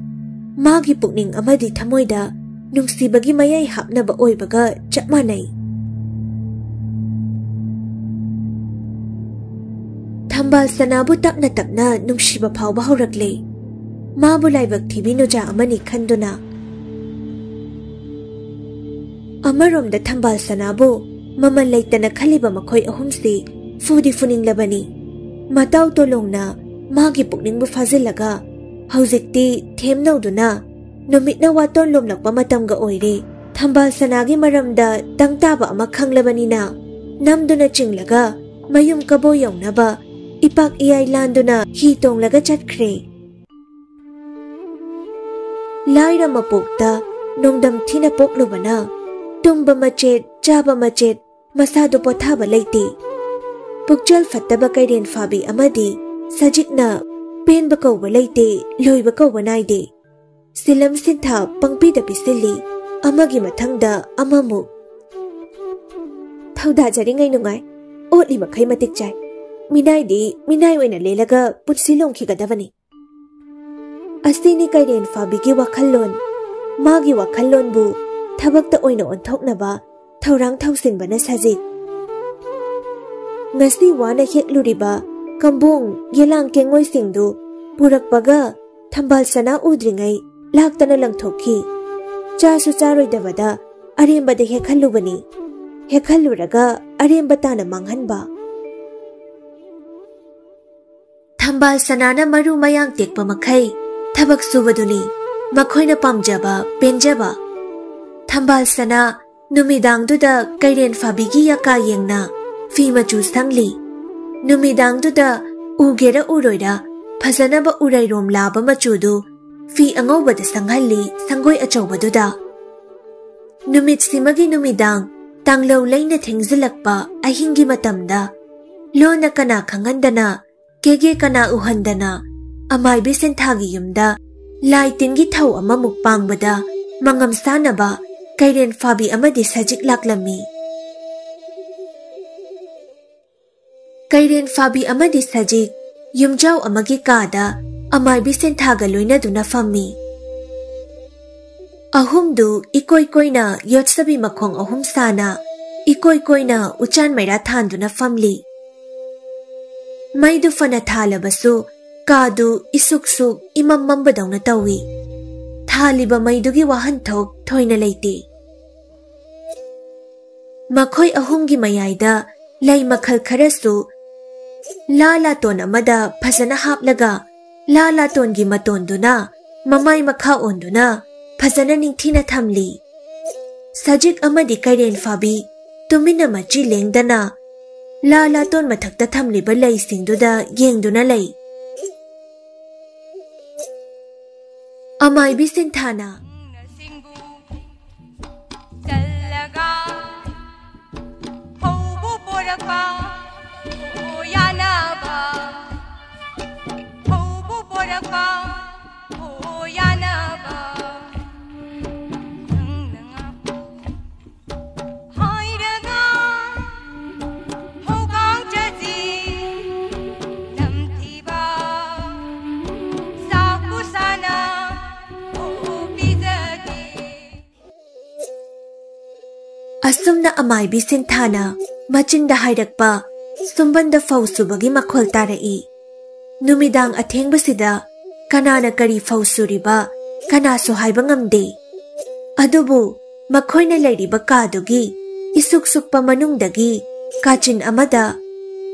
ꯃꯥꯒꯤ ꯄꯨꯛꯅꯤꯡ ꯑꯃꯗꯤ ꯊꯃꯣꯏꯗ ꯅꯨꯡꯁꯤꯕꯒꯤ ꯃꯌꯥꯏ ꯍꯥꯞꯅꯕ ꯑꯣꯏꯕꯒ ꯆꯞ ꯃꯥꯟꯅꯩ꯫ ꯊꯝꯕꯥꯜ ꯁꯅꯥꯕꯨ ꯇꯞꯅ ꯇꯞꯅ ꯅꯨꯡꯁꯤꯕ ꯐꯥꯎꯕ ꯍꯧꯔꯛꯂꯦ꯫ ꯃꯥꯕꯨ ꯂꯥꯏꯕꯛ ꯊꯤꯕꯤ ꯅꯨꯖꯥ ꯑꯃꯅꯤ ꯈꯟꯗꯨꯅ꯫ ꯑꯃꯔꯣꯝꯗ ꯊꯝꯕꯥꯜ ꯁꯅꯥꯕꯨ ꯃꯃꯜ ꯂꯩꯇꯅ ꯈꯜꯂꯤꯕ ꯃꯈꯣꯏ ꯑꯍꯨꯝꯁꯤ ꯐꯨꯗꯤ ꯐꯨꯅꯤꯡꯂꯕꯅꯤ꯫ ꯃꯇꯥꯎ ꯇꯣꯂꯣꯡꯅ ꯃꯥꯒꯤ ꯄꯨꯛꯅꯤꯡꯕꯨ ꯐꯥꯖꯤꯜꯂꯒ ꯍꯧꯖꯤꯛꯇꯤ ꯊꯦꯝꯅꯧꯗꯨꯅ ꯅꯨꯃꯤꯠꯅ ꯋꯥꯇꯣꯟ ꯂꯣꯝꯂꯛꯄ ꯃꯇꯝꯒ ꯑꯣꯏꯔꯦ꯫ ꯊꯝꯕꯥꯜ ꯁꯅꯥꯒꯤ ꯃꯔꯝꯗ ꯇꯪ ꯇꯥꯕ ꯑꯃ ꯈꯪꯂꯕꯅꯤꯅ ꯅꯝꯗꯨꯅ ꯆꯤꯡꯂꯒ ꯃꯌꯨꯝ ꯀꯕꯣ ꯌꯧꯅꯕ ꯏꯄꯥꯛ ꯏꯌꯥꯏ ꯂꯥꯟꯗꯨꯅ ꯍꯤ ꯇꯣꯡꯂꯒ ꯆꯠꯈ꯭ꯔꯦ꯫ ꯂꯥꯏꯔ ꯃꯄꯣꯛꯇ ꯅꯣꯡꯗꯝ ꯊꯤꯅ ꯄꯣꯛꯂꯨꯕꯅ ꯇꯨꯝꯕ ꯃꯆꯦꯠ, ꯆꯥꯕ ꯃꯆꯦꯠ, ꯃꯁꯥꯗꯨ ꯄꯣꯊꯥꯕ ꯂꯩꯇꯦ꯫ ꯄꯨꯛꯆꯦꯜ ꯐꯠꯇꯕ ꯀꯩꯔꯦꯟ ꯐꯥꯕꯤ ꯑꯃꯗꯤ ꯁꯖꯤꯛꯅ ꯄꯦꯟꯕ ꯀꯧꯕ ꯂꯩꯇꯦ, ꯂꯣꯏꯕ ꯀꯧꯕ ꯅꯥꯏꯗꯦ꯫ ꯁꯤꯂꯝ ꯁꯤꯟꯊꯥ ꯄꯪꯄꯤꯗ ꯄꯤꯁꯤꯜꯂꯤ꯫ ꯑꯃꯒꯤ ꯃꯊꯪꯗ ꯑꯃꯃꯨꯛ꯫ ꯊꯧꯗꯥꯖꯔꯤꯉꯩ ꯅꯨꯡꯉꯥꯏ, ꯑꯣꯠꯂꯤ ꯃꯈꯩ ꯃꯇꯤꯛ ꯆꯥꯏ꯫ ꯃꯤꯅꯥꯏꯗꯤ ꯃꯤꯅꯥꯏ ꯑꯣꯏꯅ ꯂꯦꯜꯂꯒ ꯄꯨꯟꯁꯤ ꯂꯣꯝꯈꯤꯒꯗꯕꯅꯤ꯫ ꯑꯁꯤꯅꯤ ꯀꯩꯔꯦꯟ ꯐꯥꯕꯤꯒꯤ ꯋꯥꯈꯜꯂꯣꯟ꯫ ꯃꯥꯒꯤ ꯋꯥꯈꯜꯂꯣꯟꯕꯨ ꯊꯕꯛꯇ ꯑꯣꯏꯅ ꯑꯣꯟꯊꯣꯛꯅꯕ ꯊꯧꯔꯥꯡ ꯊꯧꯁꯤꯟꯕꯅ ꯁꯖꯤꯛ꯫ ꯉꯁꯤ ꯋꯥꯅ ꯍꯦꯛꯂꯨꯔꯤꯕ ꯀꯝꯕꯣꯡ ꯌꯦꯂꯥꯡ ꯀꯦꯡꯉꯣꯏꯁꯤꯡꯗꯨ ꯄꯨꯔꯛꯄꯒ ꯊꯝꯕꯥꯜ ꯁꯅꯥ ꯎꯗ꯭ꯔꯤꯉꯩ ꯂꯥꯛꯇꯅ ꯂꯪꯊꯣꯛꯈꯤ꯫ ꯆꯥꯁꯨ ꯆꯥꯔꯣꯏꯗꯕꯗ ꯑꯔꯦꯝꯕꯗ ꯍꯦꯛꯍꯜꯂꯨꯕꯅꯤ꯫ ꯍꯦꯛꯍꯜꯂꯨꯔꯒ ꯑꯔꯦꯝꯕ ꯇꯥꯅ ꯃꯥꯡꯍꯟꯕ꯫ ꯊꯝꯕꯥꯜ ꯁꯅꯥꯅ ꯃꯔꯨ ꯃꯌꯥꯡ ꯇꯦꯛꯄ ꯃꯈꯩ ꯊꯕꯛ ꯁꯨꯕꯗꯨꯅꯤ ꯃꯈꯣꯏꯅ ꯄꯥꯝꯖꯕ, ꯄꯦꯟꯖꯕ꯫ ꯊꯝꯕꯥꯜ ꯁꯅꯥ ꯅꯨꯃꯤꯗꯥꯡꯗꯨꯗ ꯀꯩꯔꯦꯟ ꯐꯥꯕꯤꯒꯤ ꯌꯥꯀꯥ ꯌꯦꯡꯅ ꯐꯤ ꯃꯆꯨ ꯁꯪꯂꯤ꯫ ꯅꯨꯃꯤꯗꯥꯡꯗꯨꯗ ꯎꯒꯦꯔ ꯎꯔꯣꯏꯔ ꯐꯖꯅꯕ ꯎꯔꯩꯔꯣꯝ ꯂꯥꯕ ꯃꯆꯨꯗꯨ ꯐꯤ ꯑꯉꯧꯕꯗ ꯁꯪꯍꯜꯂꯤ ꯁꯪꯒꯣꯏ ꯑꯆꯧꯕꯗꯨꯗ꯫ ꯅꯨꯃꯤꯠꯁꯤꯃꯒꯤ ꯅꯨꯃꯤꯗꯥꯡ ꯇꯥꯡꯂꯧ ꯂꯩꯅ ꯊꯦꯡꯖꯤꯜꯂꯛꯄ ꯑꯍꯤꯡꯒꯤ ꯃꯇꯝꯗ ꯂꯣꯟꯅ ꯀꯅꯥ ꯈꯪꯍꯟꯗꯅ, ꯀꯦꯒꯦ ꯀꯅꯥ ꯎꯍꯟꯗꯅ, ꯑꯃꯥꯏꯕꯤ ꯁꯤꯟꯊꯥꯒꯤ ꯌꯨꯝꯗ ꯂꯥꯏ ꯇꯤꯟꯒꯤ ꯊꯧ ꯑꯃꯃꯨꯛ ꯄꯥꯡꯕꯗ ꯃꯉꯝ ꯁꯥꯅꯕ ꯀꯩꯔꯦꯟ ꯐꯥꯕꯤ ꯑꯃꯗꯤ ꯁꯖꯤꯛ ꯂꯥꯛꯂꯝꯃꯤ꯫ ꯀꯩꯔꯦꯟ ꯐꯥꯕꯤ ꯑꯃꯗꯤ ꯁꯖꯤꯛ ꯌꯨꯝꯖꯥꯎ ꯑꯃꯒꯤ ꯀꯥꯗ ꯑꯃꯥꯏꯕꯤ ꯁꯤꯟꯊꯥꯒ ꯂꯣꯏꯅꯗꯨꯅ ꯐꯝꯃꯤ꯫ ꯑꯍꯨꯝꯗꯨ ꯏꯀꯣꯏ ꯀꯣꯏꯅ ꯌꯣꯠꯁꯕꯤ ꯃꯈꯣꯡ ꯑꯍꯨꯝ ꯁꯥꯅ ꯏꯀꯣꯏ ꯀꯣꯏꯅ ꯎꯆꯥꯟ ꯃꯩꯔꯥ ꯊꯥꯟꯗꯨꯅ ꯐꯝꯂꯤ꯫ ꯃꯩꯗꯨ ꯐꯅ ꯊꯥꯜꯂꯕꯁꯨ ꯀꯥꯗꯨ ꯏꯁꯨꯛ ꯁꯨꯛ ꯏꯃꯝ ꯃꯝꯕꯗꯧꯅ ꯇꯧꯏ꯫ ꯊꯥꯜꯂꯤꯕ ꯃꯩꯗꯨꯒꯤ ꯋꯥꯍꯟꯊꯣꯛ ꯊꯣꯏꯅ ꯂꯩꯇꯦ꯫ ꯃꯈꯣꯏ ꯑꯍꯨꯝꯒꯤ ꯃꯌꯥꯏꯗ ꯂꯩ ꯃꯈꯜ ꯈꯔꯁꯨ ꯂꯥ ꯂꯥꯇꯣꯟ ꯑꯃꯗ ꯐꯖꯅ ꯍꯥꯞꯂꯒ ꯂꯥ ꯂꯥꯇꯣꯟꯒꯤ ꯃꯇꯣꯟꯗꯨꯅ ꯃꯃꯥꯏ ꯃꯈꯥ ꯑꯣꯟꯗꯨꯅ ꯐꯖꯅ ꯅꯤꯡꯊꯤꯅ ꯊꯝꯂꯤ꯫ ꯁꯖꯤꯛ ꯑꯃꯗꯤ ꯀꯩꯔꯦꯟ ꯐꯥꯕꯤ ꯇꯨꯃꯤꯟꯅ ꯃꯆꯤ ꯂꯦꯡꯗꯅ ꯂꯥ ꯂꯥꯇꯣꯟ ꯃꯊꯛꯇ ꯊꯝꯂꯤꯕ ꯂꯩꯁꯤꯡꯗꯨꯗ ꯌꯦꯡꯗꯨꯅ ꯂꯩ꯫ ꯑꯃꯥꯏꯕꯤ ꯁꯤꯟꯊꯥꯅ ꯆꯜꯂꯒ ꯐꯧꯕꯨ ꯄꯣꯔꯛꯄ ꯑꯣ ꯌꯥꯅꯕ, ꯐꯧꯕꯨ ꯄꯣꯔꯛꯄ ꯑꯣ ꯌꯥꯅꯕ, ꯅꯪꯅ ꯑꯁꯨꯝꯅ ꯑꯃꯥꯏꯕꯤ ꯁꯤꯟꯊꯥꯅ ꯃꯆꯤꯟꯗ ꯍꯥꯏꯔꯛꯄ ꯁꯨꯝꯕꯟꯗ ꯐꯧ ꯁꯨꯕꯒꯤ ꯃꯈꯣꯜ ꯇꯥꯔꯛꯏ꯫ ꯅꯨꯃꯤꯗꯥꯡ ꯑꯊꯦꯡꯕꯁꯤꯗ ꯀꯅꯥꯅ ꯀꯔꯤ ꯐꯧ ꯁꯨꯔꯤꯕ ꯀꯅꯥꯁꯨ ꯍꯥꯏꯕ ꯉꯝꯗꯦ꯫ ꯑꯗꯨꯕꯨ ꯃꯈꯣꯏꯅ ꯂꯩꯔꯤꯕ ꯀꯥꯗꯨꯒꯤ ꯏꯁꯨꯛ ꯁꯨꯛꯄ ꯃꯅꯨꯡꯗꯒꯤ ꯀꯥꯆꯤꯟ ꯑꯃꯗ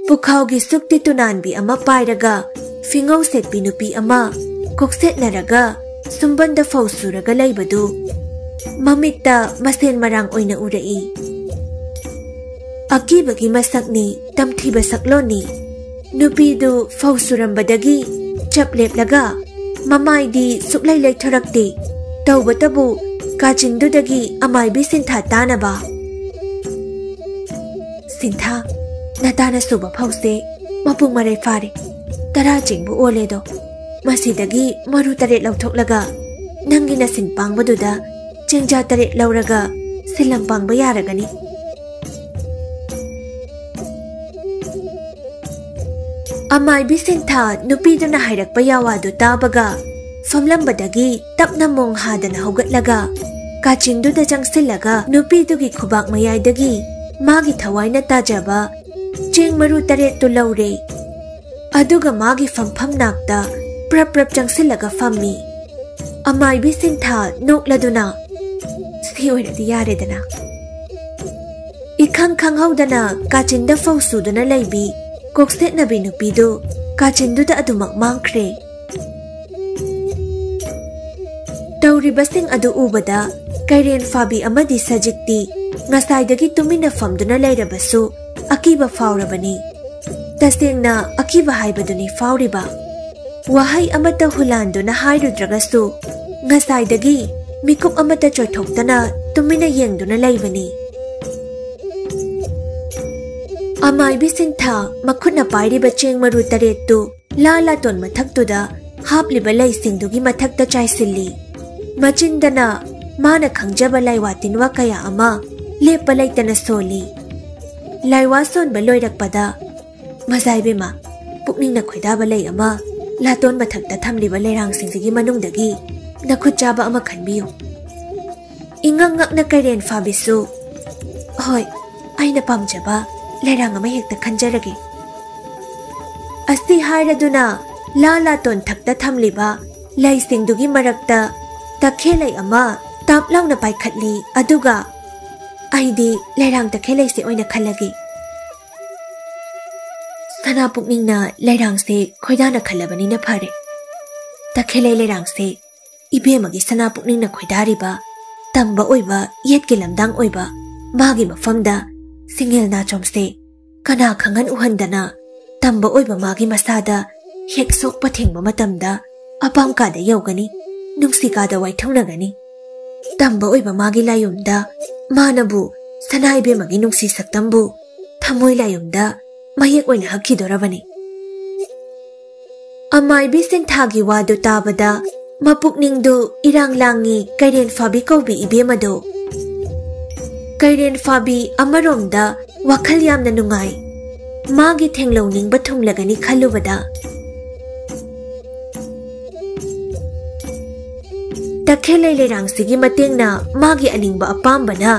ꯄꯨꯈꯥꯎꯒꯤ ꯁꯨꯛꯇꯤ ꯇꯨꯅꯥꯟꯕꯤ ꯑꯃ ꯄꯥꯏꯔꯒ ꯐꯤꯉꯧ ꯁꯦꯠꯄꯤ ꯅꯨꯄꯤ ꯑꯃ ꯀꯣꯛꯁꯦꯠꯅꯔꯒ ꯁꯨꯝꯕꯟꯗ ꯐꯧ ꯁꯨꯔꯒ ꯂꯩꯕꯗꯨ ꯃꯃꯤꯠꯇ ꯃꯁꯦꯟ ꯃꯔꯥꯡ ꯑꯣꯏꯅ ꯎꯔꯛꯏ꯫ ꯑꯀꯤꯕꯒꯤ ꯃꯁꯛꯅꯤ, ꯇꯝꯊꯤꯕ ꯁꯛꯂꯣꯟꯅꯤ꯫ ꯅꯨꯄꯤꯗꯨ ꯐꯧ ꯁꯨꯔꯝꯕꯗꯒꯤ ꯆꯞ ꯂꯦꯞꯂꯒ ꯃꯃꯥꯏꯗꯤ ꯁꯨꯛꯂꯩ ꯂꯩꯊꯣꯔꯛꯇꯦ꯫ ꯇꯧꯕꯇꯕꯨ ꯀꯥꯆꯤꯟꯗꯨꯗꯒꯤ ꯑꯃꯥꯏꯕꯤ ꯁꯤꯟꯊꯥ ꯇꯥꯅꯕ, "ꯁꯤꯟꯊꯥ, ꯅꯇꯥꯅ ꯁꯨꯕ ꯐꯧꯁꯦ ꯃꯄꯨꯡ ꯃꯔꯩ ꯐꯥꯔꯦ꯫ ꯇꯔꯥ ꯆꯦꯡꯕꯨ ꯑꯣꯜꯂꯦꯗꯣ꯫ ꯃꯁꯤꯗꯒꯤ ꯃꯔꯨ ꯇꯔꯦꯠ ꯂꯧꯊꯣꯛꯂꯒ ꯅꯪꯒꯤ ꯅꯁꯤꯟ ꯄꯥꯡꯕꯗꯨꯗ ꯆꯦꯡꯖꯥ ꯇꯔꯦꯠ ꯂꯧꯔꯒ ꯁꯤꯜꯂꯝ ꯄꯥꯡꯕ ꯌꯥꯔꯒꯅꯤ꯫" ꯑꯃꯥꯏꯕꯤ ꯁꯤꯟꯊꯥ ꯅꯨꯄꯤꯗꯨꯅ ꯍꯥꯏꯔꯛꯄ ꯌꯥꯋꯥꯗꯨ ꯇꯥꯕꯒ ꯐꯝꯂꯝꯕꯗꯒꯤ ꯇꯞꯅ ꯃꯣꯡ ꯍꯥꯗꯅ ꯍꯧꯒꯠꯂꯒ ꯀꯥꯆꯤꯟꯗꯨꯗ ꯆꯪꯁꯤꯜꯂꯒ ꯅꯨꯄꯤꯗꯨꯒꯤ ꯈꯨꯕꯥꯛ ꯃꯌꯥꯏꯗꯒꯤ ꯃꯥꯒꯤ ꯊꯋꯥꯏꯅ ꯇꯥꯖꯕ ꯆꯦꯡ ꯃꯔꯨ ꯇꯔꯦꯠꯇꯨ ꯂꯧꯔꯦ꯫ ꯑꯗꯨꯒ ꯃꯥꯒꯤ ꯐꯝꯐꯝ ꯅꯥꯛꯇ ꯄ꯭ꯔꯞ ꯄ꯭ꯔꯞ ꯆꯪꯁꯤꯜꯂꯒ ꯐꯝꯃꯤ꯫ ꯑꯃꯥꯏꯕꯤ ꯁꯤꯟꯊꯥ ꯅꯣꯛꯂꯗꯨꯅ, "ꯁꯤ ꯑꯣꯏꯔꯗꯤ ꯌꯥꯔꯦꯗꯅ꯫" ꯏꯈꯪ ꯈꯪꯍꯧꯗꯅ ꯀꯥꯆꯤꯟꯗ ꯐꯧ ꯁꯨꯗꯨꯅ ꯂꯩꯕꯤ ꯀꯣꯛꯁꯦꯠꯅꯕꯤ ꯅꯨꯄꯤꯗꯨ ꯀꯥꯆꯤꯟꯗꯨꯗ ꯑꯗꯨꯃꯛ ꯃꯥꯡꯈ꯭ꯔꯦ꯫ ꯇꯧꯔꯤꯕꯁꯤꯡ ꯑꯗꯨ ꯎꯕꯗ ꯀꯩꯔꯦꯟ ꯐꯥꯕꯤ ꯑꯃꯗꯤ ꯁꯖꯤꯛꯇꯤ ꯉꯁꯥꯏꯗꯒꯤ ꯇꯨꯃꯤꯟꯅ ꯐꯝꯗꯨꯅ ꯂꯩꯔꯕꯁꯨ ꯑꯀꯤꯕ ꯐꯥꯎꯔꯕꯅꯤ꯫ ꯇꯁꯦꯡꯅ ꯑꯀꯤꯕ ꯍꯥꯏꯕꯗꯨꯅꯤ ꯐꯥꯎꯔꯤꯕ꯫ ꯋꯥꯍꯩ ꯑꯃꯠꯇ ꯍꯨꯂꯥꯟꯗꯨꯅ ꯍꯥꯏꯔꯨꯗ꯭ꯔꯒꯁꯨ ꯉꯁꯥꯏꯗꯒꯤ ꯃꯤꯀꯨꯞ ꯑꯃꯠꯇ ꯆꯣꯏꯊꯣꯛꯇꯅ ꯇꯨꯃꯤꯟꯅ ꯌꯦꯡꯗꯨꯅ ꯂꯩꯕꯅꯤ꯫ ꯑꯃꯥꯏꯕꯤ ꯁꯤꯟꯊꯥ ꯃꯈꯨꯠꯅ ꯄꯥꯏꯔꯤꯕ ꯆꯦꯡ ꯃꯔꯨ ꯇꯔꯦꯠꯇꯨ ꯂꯥ ꯂꯥꯇꯣꯟ ꯃꯊꯛꯇꯨꯗ ꯍꯥꯞꯂꯤꯕ ꯂꯩꯁꯤꯡꯗꯨꯒꯤ ꯃꯊꯛꯇ ꯆꯥꯏꯁꯤꯜꯂꯤ꯫ ꯃꯆꯤꯟꯗꯅ ꯃꯥꯅ ꯈꯪꯖꯕ ꯂꯥꯏꯋꯥ ꯇꯤꯟꯋꯥ ꯀꯌꯥ ꯑꯃ ꯂꯦꯞꯄ ꯂꯩꯇꯅ ꯁꯣꯜꯂꯤ꯫ ꯂꯥꯏꯋꯥ ꯁꯣꯟꯕ ꯂꯣꯏꯔꯛꯄꯗ, "ꯃꯖꯥ ꯏꯕꯦꯝꯃ, ꯄꯨꯛꯅꯤꯡꯅ ꯈꯣꯏꯗꯥꯕ ꯂꯩ ꯑꯃ ꯂꯥꯇꯣꯟ ꯃꯊꯛꯇ ꯊꯝꯂꯤꯕ ꯂꯩꯔꯥꯡꯁꯤꯡꯁꯤꯒꯤ ꯃꯅꯨꯡꯗꯒꯤ ꯅꯈꯨꯠ ꯆꯥꯕ ꯑꯃ ꯈꯟꯕꯤꯌꯨ꯫" ꯏꯉꯛ ꯉꯛꯅ ꯀꯩꯔꯦꯟ ꯐꯥꯕꯤꯁꯨ, ꯍꯣꯏ, ꯑꯩꯅ ꯄꯥꯝꯖꯕ ꯂꯩꯔꯥꯡ ꯑꯃ ꯍꯦꯛꯇ ꯈꯟꯖꯔꯒꯦ꯫ ꯑꯁꯤ ꯍꯥꯏꯔꯗꯨꯅ ꯂꯥ ꯂꯥꯇꯣꯟ ꯊꯛꯇ ꯊꯝꯂꯤꯕ ꯂꯩꯁꯤꯡꯗꯨꯒꯤ ꯃꯔꯛꯇ ꯇꯈꯦꯜꯂꯩ ꯑꯃ ꯇꯥꯞ ꯂꯥꯎꯅ ꯄꯥꯏꯈꯠꯂꯤ꯫ ꯑꯗꯨꯒ ꯑꯩꯗꯤ ꯂꯩꯔꯥꯡ ꯇꯈꯦꯜꯂꯩꯁꯦ ꯑꯣꯏꯅ ꯈꯜꯂꯒꯦ꯫ ꯁꯅꯥ ꯄꯨꯛꯅꯤꯡꯅ ꯂꯩꯔꯥꯡꯁꯦ ꯈꯣꯏꯗꯥꯅ ꯈꯜꯂꯕꯅꯤꯅ ꯐꯔꯦ꯫ ꯇꯈꯦꯜꯂꯩ ꯂꯩꯔꯥꯡꯁꯦ ꯏꯕꯦꯝꯃꯒꯤ ꯁꯅꯥ ꯄꯨꯛꯅꯤꯡꯅ ꯈꯣꯏꯗꯥꯔꯤꯕ ꯇꯝꯕ ꯑꯣꯏꯕ, ꯌꯦꯠꯀꯤ ꯂꯝꯗꯥꯡ ꯑꯣꯏꯕ ꯃꯥꯒꯤ ꯃꯐꯝꯗ ꯁꯤꯡꯉꯦꯜ ꯅꯥꯆꯣꯝꯁꯦ ꯀꯅꯥ ꯈꯪꯍꯟ ꯎꯍꯟꯗꯅ ꯇꯝꯕ ꯑꯣꯏꯕ ꯃꯥꯒꯤ ꯃꯁꯥꯗ ꯍꯦꯛ ꯁꯣꯛꯄ ꯊꯦꯡꯕ ꯃꯇꯝꯗ ꯑꯄꯥꯝ ꯀꯥꯗ ꯌꯧꯒꯅꯤ, ꯅꯨꯡꯁꯤ ꯀꯥꯗ ꯋꯥꯏꯊꯨꯡꯅꯒꯅꯤ꯫ ꯇꯝꯕ ꯑꯣꯏꯕ ꯃꯥꯒꯤ ꯂꯥꯏꯌꯨꯝꯗ ꯃꯥꯅꯕꯨ ꯁꯅꯥ ꯏꯕꯦꯝꯃꯒꯤ ꯅꯨꯡꯁꯤ ꯁꯛꯇꯝꯕꯨ ꯊꯃꯣꯏ ꯂꯥꯏꯌꯨꯝꯗ ꯃꯌꯦꯛ ꯑꯣꯏꯅ ꯍꯛꯈꯤꯗꯣꯔꯕꯅꯤ꯫ ꯑꯃꯥꯏꯕꯤ ꯁꯤꯟꯊꯥꯒꯤ ꯋꯥꯗꯨ ꯇꯥꯕꯗ ꯃꯄꯨꯛꯅꯤꯡꯗꯨ ꯏꯔꯥꯡ ꯂꯥꯡꯉꯤ ꯀꯩꯔꯦꯟ ꯐꯥꯕꯤ ꯀꯧꯕꯤ ꯏꯕꯦꯝ ꯑꯗꯨ꯫ ꯀꯩꯔꯦꯟ ꯐꯥꯕꯤ ꯑꯃꯔꯣꯝꯗ ꯋꯥꯈꯜ ꯌꯥꯝꯅ ꯅꯨꯡꯉꯥꯏ꯫ ꯃꯥꯒꯤ ꯊꯦꯡꯂꯧꯅꯤꯡꯕ ꯊꯨꯡꯂꯒꯅꯤ ꯈꯜꯂꯨꯕꯗ꯫ ꯇꯈꯦꯜꯂꯩ ꯂꯩꯔꯥꯡꯁꯤꯒꯤ ꯃꯇꯦꯡꯅ ꯃꯥꯒꯤ ꯑꯅꯤꯡꯕ ꯑꯄꯥꯝꯕꯅ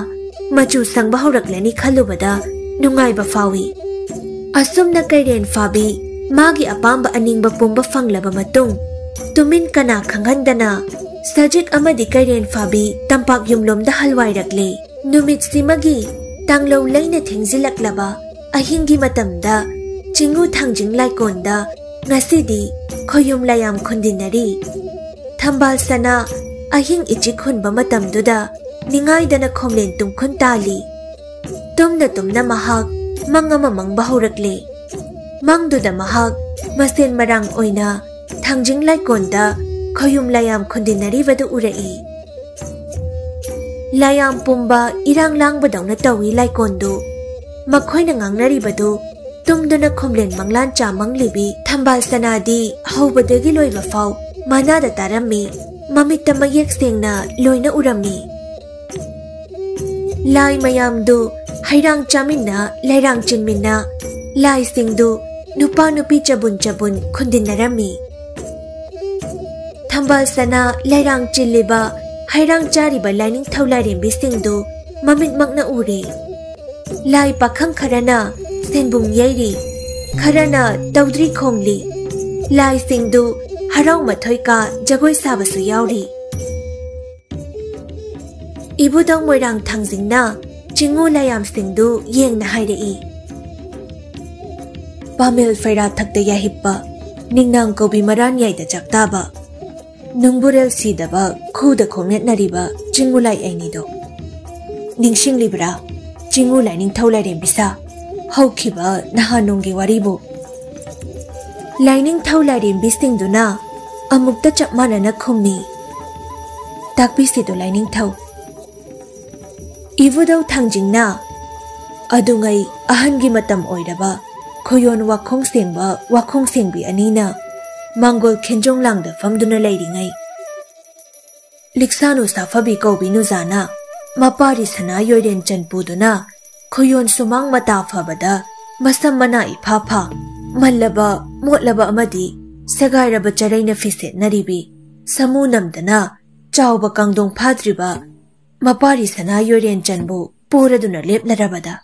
ꯃꯆꯨ ꯁꯪꯕ ꯍꯧꯔꯛꯂꯅꯤ ꯈꯜꯂꯨꯕꯗ ꯅꯨꯡꯉꯥꯏꯕ ꯐꯥꯎꯏ꯫ ꯑꯁꯨꯝꯅ ꯀꯩꯔꯦꯟ ꯐꯥꯕꯤ ꯃꯥꯒꯤ ꯑꯄꯥꯝꯕ ꯑꯅꯤꯡꯕ ꯄꯨꯝꯕ ꯐꯪꯂꯕ ꯃꯇꯨꯡ, ꯇꯨꯃꯤꯟ ꯀꯅꯥ ꯈꯪꯍꯟꯗꯅ ꯁꯖꯤꯛ ꯑꯃꯗꯤ ꯀꯩꯔꯦꯟ ꯐꯥꯕꯤ ꯇꯝꯄꯥꯛ ꯌꯨꯝꯂꯣꯝꯗ ꯍꯜꯋꯥꯏꯔꯛꯂꯦ꯫ ꯅꯨꯃꯤꯠꯁꯤꯃꯒꯤ ꯇꯥꯡꯂꯧ ꯂꯩꯅ ꯊꯦꯡꯖꯤꯜꯂꯛꯂꯕ ꯑꯍꯤꯡꯒꯤ ꯃꯇꯝꯗ ꯆꯤꯡꯉꯨ ꯊꯥꯡꯖꯤꯡ ꯂꯥꯏꯀꯣꯟꯗ ꯉꯁꯤꯗꯤ ꯈꯣꯌꯨꯝ ꯂꯥꯌꯥꯝ ꯈꯨꯟꯗꯤꯟꯅꯔꯤ꯫ ꯊꯝꯕꯥꯜ ꯁꯅꯥ ꯑꯍꯤꯡ ꯏꯆꯤꯛ ꯍꯨꯟꯕ ꯃꯇꯝꯗꯨꯗ ꯅꯤꯡꯉꯥꯏꯗꯅ ꯈꯣꯝꯂꯦꯟ ꯇꯨꯝꯈꯨꯟ ꯇꯥꯜꯂꯤ꯫ ꯇꯨꯝꯅ ꯇꯨꯝꯅ ꯃꯍꯥꯛ ꯃꯪ ꯑꯃ ꯃꯪꯕ ꯍꯧꯔꯛꯂꯦ꯫ ꯃꯪꯗꯨꯗ ꯃꯍꯥꯛ ꯃꯁꯦꯟ ꯃꯔꯥꯡ ꯑꯣꯏꯅ ꯊꯥꯡꯖꯤꯡ ꯂꯥꯏꯀꯣꯟꯗ ꯈꯣꯌꯨꯝ ꯂꯥꯌꯥꯝ ꯈꯨꯟꯗꯤꯟꯅꯔꯤꯕꯗꯨ ꯎꯔꯛꯏ꯫ ꯂꯥꯌꯥꯝ ꯄꯨꯝꯕ ꯏꯔꯥꯡ ꯂꯥꯡꯕꯗꯧꯅ ꯇꯧꯏ ꯂꯥꯏꯀꯣꯟꯗꯨ꯫ ꯃꯈꯣꯏꯅ ꯉꯥꯡꯅꯔꯤꯕꯗꯨ ꯇꯨꯝꯗꯨꯅ ꯈꯣꯝꯂꯦꯟ ꯃꯪꯂꯥꯟ ꯆꯥ ꯃꯪꯂꯤꯕꯤ ꯊꯝꯕꯥꯜ ꯁꯅꯥꯗꯤ ꯍꯧꯕꯗꯒꯤ ꯂꯣꯏꯕ ꯐꯥꯎ ꯃꯅꯥꯗ ꯇꯥꯔꯝꯃꯤ, ꯃꯃꯤꯠꯇ ꯃꯌꯦꯛ ꯁꯦꯡꯅ ꯂꯣꯏꯅ ꯎꯔꯝꯃꯤ꯫ ꯂꯥꯏ ꯃꯌꯥꯝꯗꯨ ꯍꯩꯔꯥꯡ ꯆꯥꯃꯤꯟꯅ, ꯂꯩꯔꯥꯡ ꯆꯤꯟꯃꯤꯟꯅ, ꯂꯥꯏꯁꯤꯡꯗꯨ ꯅꯨꯄꯥ ꯅꯨꯄꯤ ꯆꯕꯨꯟ ꯆꯕꯨꯟ ꯈꯨꯟꯗꯤꯟꯅꯔꯝꯃꯤ꯫ ꯊꯝꯕꯥꯜ ꯁꯅꯥ ꯂꯩꯔꯥꯡ ꯆꯤꯜꯂꯤꯕ, ꯍꯩꯔꯥꯡ ꯆꯥꯔꯤꯕ ꯂꯥꯏꯅꯤꯡꯊꯧ ꯂꯥꯏꯔꯦꯝꯕꯤꯁꯤꯡꯗꯨ ꯃꯃꯤꯠꯃꯛꯅ ꯎꯔꯦ꯫ ꯂꯥꯏ ꯄꯥꯈꯪ ꯈꯔꯅ ꯁꯦꯟꯕꯨꯡ ꯌꯩꯔꯤ, ꯈꯔꯅ ꯇꯧꯗ꯭ꯔꯤ ꯈꯣꯡꯂꯤ, ꯂꯥꯏꯁꯤꯡꯗꯨ ꯍꯔꯥꯎ ꯃꯊꯣꯏ ꯀꯥ ꯖꯒꯣꯏ ꯁꯥꯕꯁꯨ ꯌꯥꯎꯔꯤ꯫ ꯏꯕꯨꯙꯧ ꯃꯣꯏꯔꯥꯡ ꯊꯥꯡꯖꯤꯡꯅ ꯆꯤꯡꯉꯨ ꯂꯥꯏꯌꯥꯝꯁꯤꯡꯗꯨ ꯌꯦꯡꯅ ꯍꯥꯏꯔꯛꯏ꯫ ꯄꯥꯃꯦꯜ ꯐꯩꯔꯥ ꯊꯛꯇ ꯌꯥꯍꯤꯞꯄ, ꯅꯤꯡꯅꯥꯡ ꯀꯧꯕꯤ ꯃꯔꯥꯟ ꯌꯥꯏꯗ ꯆꯥꯛꯇꯥꯕ, ꯅꯨꯡꯕꯨꯔꯦꯜ ꯁꯤꯗꯕ ꯈꯨꯗ ꯈꯣꯡꯅꯦꯠꯅꯔꯤꯕ ꯆꯤꯡꯉꯨ ꯂꯥꯏ ꯑꯩꯅꯤꯗꯣ꯫ ꯅꯤꯡꯁꯤꯡꯂꯤꯕ꯭ꯔꯥ? ꯆꯤꯡꯉꯨ ꯂꯥꯏꯅꯤꯡꯊꯧ ꯂꯥꯏꯔꯦꯝꯕꯤꯁꯥ ꯍꯧꯈꯤꯕ ꯅꯍꯥꯟ ꯅꯣꯡꯒꯤ ꯋꯥꯔꯤꯕꯨ꯫ ꯂꯥꯏꯅꯤꯡꯊꯧ ꯂꯥꯏꯔꯦꯝꯕꯤꯁꯤꯡꯗꯨꯅ ꯑꯃꯨꯛꯇ ꯆꯞ ꯃꯥꯟꯅꯅ ꯈꯨꯝꯃꯤ꯫ ꯇꯥꯛꯄꯤꯁꯤꯗꯣ ꯂꯥꯏꯅꯤꯡꯊꯧ꯫ ꯏꯕꯨꯙꯧ ꯊꯥꯡꯖꯤꯡꯅ ꯑꯗꯨꯉꯩ ꯑꯍꯟꯒꯤ ꯃꯇꯝ ꯑꯣꯏꯔꯕ ꯈꯣꯌꯣꯟ ꯋꯥꯈꯣꯡ ꯁꯦꯡꯕ ꯋꯥꯈꯣꯡ ꯁꯦꯡꯕꯤ ꯑꯅꯤꯅ ꯃꯥꯡꯒꯣꯜ ꯈꯦꯟꯖꯣꯡ ꯂꯥꯡꯗ ꯐꯝꯗꯨꯅ ꯂꯩꯔꯤꯉꯩ, ꯂꯤꯛꯁꯥꯅꯨ ꯁꯥꯐꯕꯤ ꯀꯧꯕꯤ ꯅꯨꯖꯥꯅ ꯃꯄꯥꯔꯤ ꯁꯅꯥ ꯌꯣꯏꯔꯦꯟ ꯆꯟ ꯄꯨꯗꯨꯅ ꯈꯣꯌꯣꯟ ꯁꯨꯃꯥꯡ ꯃꯇꯥ ꯐꯕꯗ ꯃꯁꯝ ꯃꯅꯥ ꯏꯐꯥ ꯐꯥ, ꯃꯜꯂꯕ, ꯃꯣꯠꯂꯕ ꯑꯃꯗꯤ ꯁꯦꯒꯥꯏꯔꯕ ꯆꯔꯩꯅ ꯐꯤꯁꯦꯠꯅꯔꯤꯕꯤ ꯁꯃꯨ ꯅꯝꯗꯅ ꯆꯥꯎꯕ ꯀꯥꯡꯗꯣꯡ ꯐꯥꯗ꯭ꯔꯤꯕ ꯃꯄꯥꯔꯤ ꯁꯅꯥ ꯌꯣꯏꯔꯦꯟ ꯆꯟꯕꯨ ꯄꯨꯔꯗꯨꯅ ꯂꯦꯞꯂꯔꯕꯗ꯫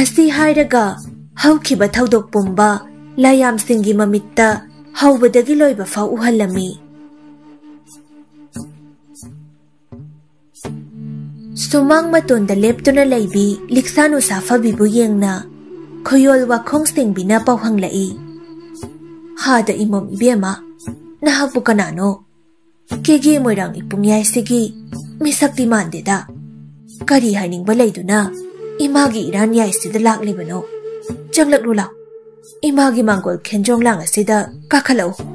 ꯑꯁꯤ ꯍꯥꯏꯔꯒ ꯍꯧꯈꯤꯕ ꯊꯧꯗꯣꯛ ꯄꯨꯝꯕ ꯂꯥꯏꯌꯥꯝꯁꯤꯡꯒꯤ ꯃꯃꯤꯠꯇ ꯍꯧꯕꯗꯒꯤ ꯂꯣꯏꯕ ꯐꯥꯎ ꯎꯍꯜꯂꯝꯃꯤ꯫ ꯁꯨꯃꯥꯡ ꯃꯇꯣꯟꯗ ꯂꯦꯞꯇꯨꯅ ꯂꯩꯕꯤ ꯂꯤꯛꯁꯥꯅꯨ ꯁꯥꯐꯕꯤꯕꯨ ꯌꯦꯡꯅ ꯈꯣꯌꯣꯜ ꯋꯥꯈꯣꯡ ꯁꯦꯡꯕꯤꯅ ꯄꯥꯎ ꯍꯪꯂꯛꯏ꯫ ꯍꯥꯗ ꯏꯃꯣꯝ ꯏꯕꯦꯝꯃ, ꯅꯍꯥꯛꯄꯨ ꯀꯅꯥꯅꯣ? ꯀꯦꯒꯦ ꯃꯣꯏꯔꯥꯡ ꯏꯄꯨꯡꯌꯥꯏꯁꯤꯒꯤ ꯃꯤꯁꯛꯇꯤ ꯃꯥꯟꯗꯦꯗ꯫ ꯀꯔꯤ ꯍꯥꯏꯅꯤꯡꯕ ꯂꯩꯗꯨꯅ ꯏꯃꯥꯒꯤ ꯏꯔꯥꯟ ꯌꯥꯏꯁꯤꯗ ꯂꯥꯛꯂꯤꯕꯅꯣ? ꯆꯪꯂꯛꯂꯨ ꯂꯥꯎ꯫ ꯏꯃꯥꯒꯤ ꯃꯥꯡꯒꯣꯜ ꯈꯦꯟꯖꯣꯡ ꯂꯥꯡ ꯑꯁꯤꯗ ꯀꯥꯈꯠꯂꯛꯎ꯫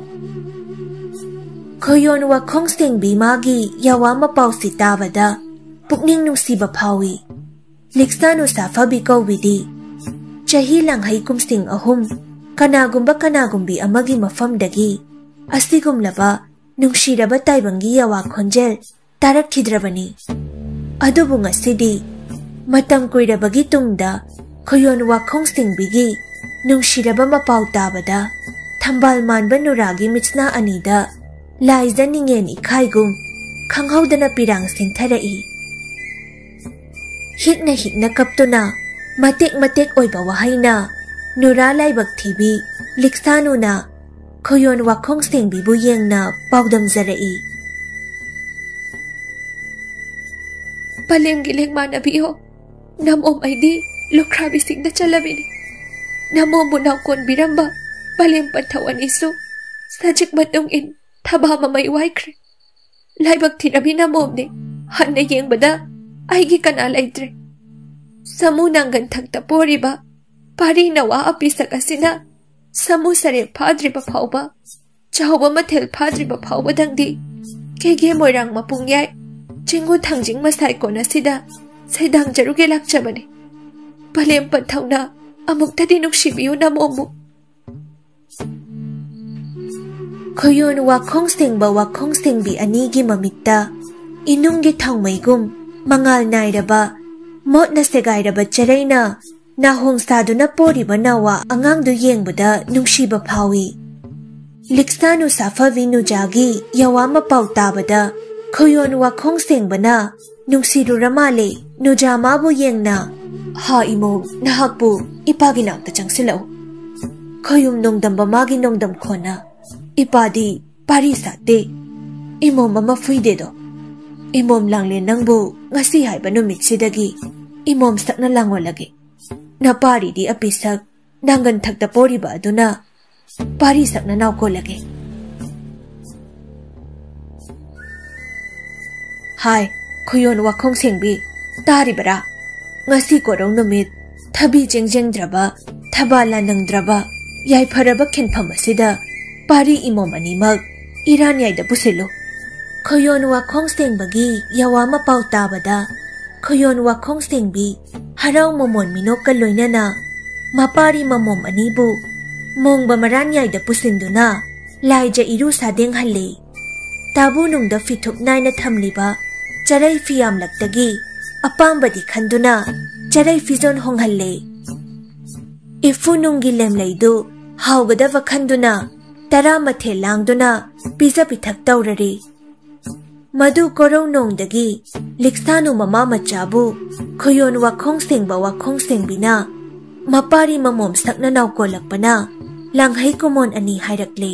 ꯈꯣꯌꯣꯟ ꯋꯥꯈꯣꯡ ꯁꯦꯡꯕꯤ ꯃꯥꯒꯤ ꯌꯥꯋꯥ ꯃꯄꯥꯎꯁꯤ ꯇꯥꯕꯗ ꯄꯨꯛꯅꯤꯡ ꯅꯨꯡꯁꯤꯕ ꯐꯥꯎꯏ꯫ ꯂꯤꯛꯁꯥꯅꯨ ꯁꯥꯐꯕꯤ ꯀꯧꯕꯤꯗꯤ ꯆꯍꯤ ꯂꯥꯡꯍꯩ ꯀꯨꯝꯁꯤꯡ ꯑꯍꯨꯝ ꯀꯅꯥꯒꯨꯝꯕ ꯀꯅꯥꯒꯨꯝꯕꯤ ꯑꯃꯒꯤ ꯃꯐꯝꯗꯒꯤ ꯑꯁꯤꯒꯨꯝꯂꯕ ꯅꯨꯡꯁꯤꯔꯕ ꯇꯥꯏꯕꯪꯒꯤ ꯌꯥꯋꯥ ꯈꯣꯟꯖꯦꯜ ꯇꯥꯔꯛꯈꯤꯗ꯭ꯔꯕꯅꯤ꯫ ꯑꯗꯨꯕꯨ ꯉꯁꯤꯗꯤ ꯃꯇꯝ ꯀꯨꯏꯔꯕꯒꯤ ꯇꯨꯡꯗ ꯈꯣꯌꯣꯟ ꯋꯥꯈꯣꯡ ꯁꯤꯡꯕꯤꯒꯤ ꯅꯨꯡꯁꯤꯔꯕ ꯃꯄꯥꯎ ꯇꯥꯕꯗ ꯊꯝꯕꯥꯜ ꯃꯥꯟꯕ ꯅꯨꯔꯥꯒꯤ ꯃꯤꯠꯁꯅꯥ ꯑꯅꯤꯗ ꯂꯥꯏꯖ ꯅꯤꯡꯉꯦꯟ ꯏꯈꯥꯏꯒꯨꯝ ꯈꯪꯍꯧꯗꯅ ꯄꯤꯔꯥꯡ ꯁꯤꯟꯊꯔꯛꯏ꯫ ꯍꯤꯛꯅ ꯍꯤꯛꯅ ꯀꯞꯇꯨꯅ ꯃꯇꯦꯛ ꯃꯇꯦꯛ ꯑꯣꯏꯕ ꯋꯥꯍꯩꯅ ꯅꯨꯔꯥ ꯂꯥꯏꯕꯛ ꯊꯤꯕꯤ ꯂꯤꯛꯁꯥꯅꯨꯅ ꯈꯣꯌꯣꯟ ꯋꯥꯈꯣꯡ ꯁꯦꯡꯕꯤꯕꯨ ꯌꯦꯡꯅ ꯄꯥꯎꯗꯝꯖꯔꯛꯏ꯫ ꯄꯂꯦꯝꯒꯤ ꯂꯦꯡꯃꯥꯟꯅꯕꯤꯌꯣ, ꯅꯃꯣꯝ ꯑꯩꯗꯤ ꯂꯨꯈ꯭ꯔꯥꯕꯤꯁꯤꯡꯗ ꯆꯠꯂꯕꯤꯅꯤ꯫ ꯅꯃꯣꯝꯕꯨ ꯅꯥꯎꯀꯣꯟꯕꯤꯔꯝꯕ ꯄꯂꯦꯝ ꯄꯟꯊꯧ ꯑꯅꯤꯁꯨ ꯁꯖꯤꯛ ꯃꯇꯨꯡ ꯏꯟ ꯊꯕꯥ ꯃꯃꯩ ꯋꯥꯏꯈ꯭ꯔꯦ꯫ ꯂꯥꯏꯕꯛ ꯊꯤꯔꯕꯤ ꯅꯃꯣꯝꯅꯦ꯫ ꯍꯟꯅ ꯌꯦꯡꯕꯗ ꯑꯩꯒꯤ ꯀꯅꯥ ꯂꯩꯇ꯭ꯔꯦ꯫ ꯁꯥꯃꯨ ꯅꯪꯒꯟ ꯊꯛꯇ ꯄꯣꯔꯤꯕ ꯄꯥꯔꯤ ꯅꯋꯥ ꯑꯄꯤꯁꯛ ꯑꯁꯤꯅ ꯁꯥꯃꯨ ꯁꯔꯦꯞ ꯐꯥꯗ꯭ꯔꯤꯕ ꯐꯥꯎꯕ, ꯆꯥꯎꯕ ꯃꯊꯦꯜ ꯐꯥꯗ꯭ꯔꯤꯕ ꯐꯥꯎꯕꯗꯪꯗꯤ ꯀꯦꯒꯦ ꯃꯣꯏꯔꯥꯡ ꯃꯄꯨꯡꯌꯥꯏ ꯆꯤꯡꯉꯨ ꯊꯥꯡꯖꯤꯡ ꯃꯁꯥꯏꯀꯣꯟ ꯑꯁꯤꯗ ꯁꯩꯗꯥꯡꯖꯔꯨꯒꯦ ꯂꯥꯛꯆꯕꯅꯤ꯫ ꯄꯂꯦꯝ ꯄꯟꯊꯧꯅ ꯑꯃꯨꯛꯇꯗꯤ ꯅꯨꯡꯁꯤꯕꯤꯌꯨ ꯅꯃꯣꯝꯕꯨ꯫ ꯈꯣꯌꯣꯟ ꯋꯥꯈꯣꯡ ꯁꯦꯡꯕ ꯋꯥꯈꯣꯡ ꯁꯦꯡꯕꯤ ꯑꯅꯤꯒꯤ ꯃꯃꯤꯠꯇ ꯏꯅꯨꯡꯒꯤ ꯊꯥꯎꯃꯩꯒꯨꯝ ꯃꯉꯥꯜ ꯅꯥꯏꯔꯕ, ꯃꯣꯠꯅ ꯁꯦꯒꯥꯏꯔꯕ ꯆꯔꯩꯅ ꯅꯥꯍꯣꯡ ꯁꯥꯗꯨꯅ ꯄꯣꯔꯤꯕ ꯅꯋꯥ ꯑꯉꯥꯡꯗꯨ ꯌꯦꯡꯕꯗ ꯅꯨꯡꯁꯤꯕ ꯐꯥꯎꯏ꯫ ꯂꯤꯛꯁꯥꯅꯨ ꯁꯥꯐꯕꯤ ꯅꯨꯖꯥꯒꯤ ꯌꯋꯥ ꯃꯄꯥꯎ ꯇꯥꯕꯗ ꯈꯣꯌꯣꯟ ꯋꯥꯈꯣꯡ ꯁꯦꯡꯕꯅ ꯅꯨꯡꯁꯤꯔꯨꯔ ꯃꯥꯜꯂꯦ꯫ ꯅꯨꯖꯥ ꯃꯥꯕꯨ ꯌꯦꯡꯅ, "ꯍꯥ ꯏꯃꯧ, ꯅꯍꯥꯛꯄꯨ ꯏꯄꯥꯒꯤ ꯅꯥꯛꯇ ꯆꯪꯁꯤꯜꯂꯛꯎ꯫ ꯈꯣꯌꯨꯝ ꯅꯣꯡꯗꯝꯕ ꯃꯥꯒꯤ ꯅꯣꯡꯗꯝ ꯈꯣꯟꯅ, ꯏꯄꯥꯗꯤ ꯄꯥꯔꯤ ꯁꯥꯠꯇꯦ꯫ ꯏꯃꯣꯝ ꯑꯃ ꯐꯨꯏꯗꯦꯗꯣ꯫ ꯏꯃꯣꯝ ꯂꯥꯡꯂꯦꯟ ꯅꯪꯕꯨ ꯉꯁꯤ ꯍꯥꯏꯕ ꯅꯨꯃꯤꯠꯁꯤꯗꯒꯤ ꯏꯃꯣꯝ ꯁꯛꯅ ꯂꯥꯡꯉꯣꯜꯂꯒꯦ꯫ ꯅꯄꯥꯔꯤꯗꯤ ꯑꯄꯤꯁꯛ ꯅꯥꯡꯒꯟ ꯊꯛꯇ ꯄꯣꯔꯤꯕ ꯑꯗꯨꯅ ꯄꯥꯔꯤ ꯁꯛꯅ ꯅꯥꯎꯀꯣꯜꯂꯒꯦ꯫" ꯍꯥꯏ, ꯈꯨꯌꯣꯟ ꯋꯥꯈꯣꯡ ꯁꯦꯡꯕꯤ, ꯇꯥꯔꯤꯕꯔꯥ? ꯉꯁꯤ ꯀꯣꯔꯧ ꯅꯨꯃꯤꯠ, ꯊꯕꯤ ꯆꯦꯡꯖꯦꯡꯗ꯭ꯔꯕ, ꯊꯕꯥ ꯂꯥꯟꯅꯪꯗ꯭ꯔꯕ, ꯌꯥꯏꯐꯔꯕ ꯈꯦꯟꯐꯝ ꯑꯁꯤꯗ ꯄꯥꯔꯤ ꯏꯃꯣꯝ ꯑꯅꯤꯃꯛ ꯏꯔꯥꯟꯌꯥꯏꯗ ꯄꯨꯁꯤꯜꯂꯨ꯫ ꯈꯨꯌꯣꯟ ꯋꯥꯈꯣꯡ ꯁꯦꯡꯕꯒꯤ ꯌꯋꯥ ꯃꯄꯥꯎ ꯇꯥꯕꯗ ꯈꯨꯌꯣꯟ ꯋꯥꯈꯣꯡ ꯁꯦꯡꯕꯤ ꯍꯔꯥꯎ ꯃꯃꯣꯟ ꯃꯤꯅꯣꯛꯀ ꯂꯣꯏꯅꯅ ꯃꯄꯥꯔꯤ ꯃꯃꯣꯝ ꯑꯅꯤꯕꯨ ꯃꯣꯡꯕ ꯃꯔꯥꯟꯌꯥꯏꯗ ꯄꯨꯁꯤꯟꯗꯨꯅ ꯂꯥꯏꯖ ꯏꯔꯨ ꯁꯥꯗꯦꯡꯍꯜꯂꯦ꯫ ꯇꯥꯕꯨ ꯅꯨꯡꯗ ꯐꯤꯊꯨꯞ ꯅꯥꯏꯅ ꯊꯝꯂꯤꯕ ꯆꯔꯩ ꯐꯤꯌꯥꯝꯂꯛꯇꯒꯤ ꯑꯄꯥꯝꯕꯗꯤ ꯈꯟꯗꯨꯅ ꯆꯔꯩ ꯐꯤꯖꯣꯟ ꯍꯣꯡꯍꯜꯂꯦ꯫ ꯏꯐꯨ ꯅꯨꯡꯒꯤ ꯂꯦꯝꯂꯩꯗꯨ ꯍꯥꯎꯒꯗꯕ ꯈꯟꯗꯨꯅ ꯇꯔꯥ ꯃꯊꯦꯜ ꯂꯥꯡꯗꯨꯅ ꯄꯤꯖ ꯄꯤꯊꯛ ꯇꯧꯔꯔꯦ꯫ ꯃꯗꯨ ꯀꯣꯔꯧꯅꯣꯡꯗꯒꯤ ꯂꯤꯛꯁꯥꯅꯨ ꯃꯃꯥ ꯃꯆꯥꯕꯨ ꯈꯣꯌꯣꯟ ꯋꯥꯈꯣꯡ ꯁꯦꯡꯕ ꯋꯥꯈꯣꯡ ꯁꯦꯡꯕꯤꯅ ꯃꯄꯥꯔꯤ ꯃꯃꯣꯝ ꯁꯛꯅ ꯅꯥꯎꯀꯣꯜꯂꯛꯄꯅ ꯂꯥꯡꯍꯩ ꯀꯨꯃꯣꯟ ꯑꯅꯤ ꯍꯥꯏꯔꯛꯂꯦ꯫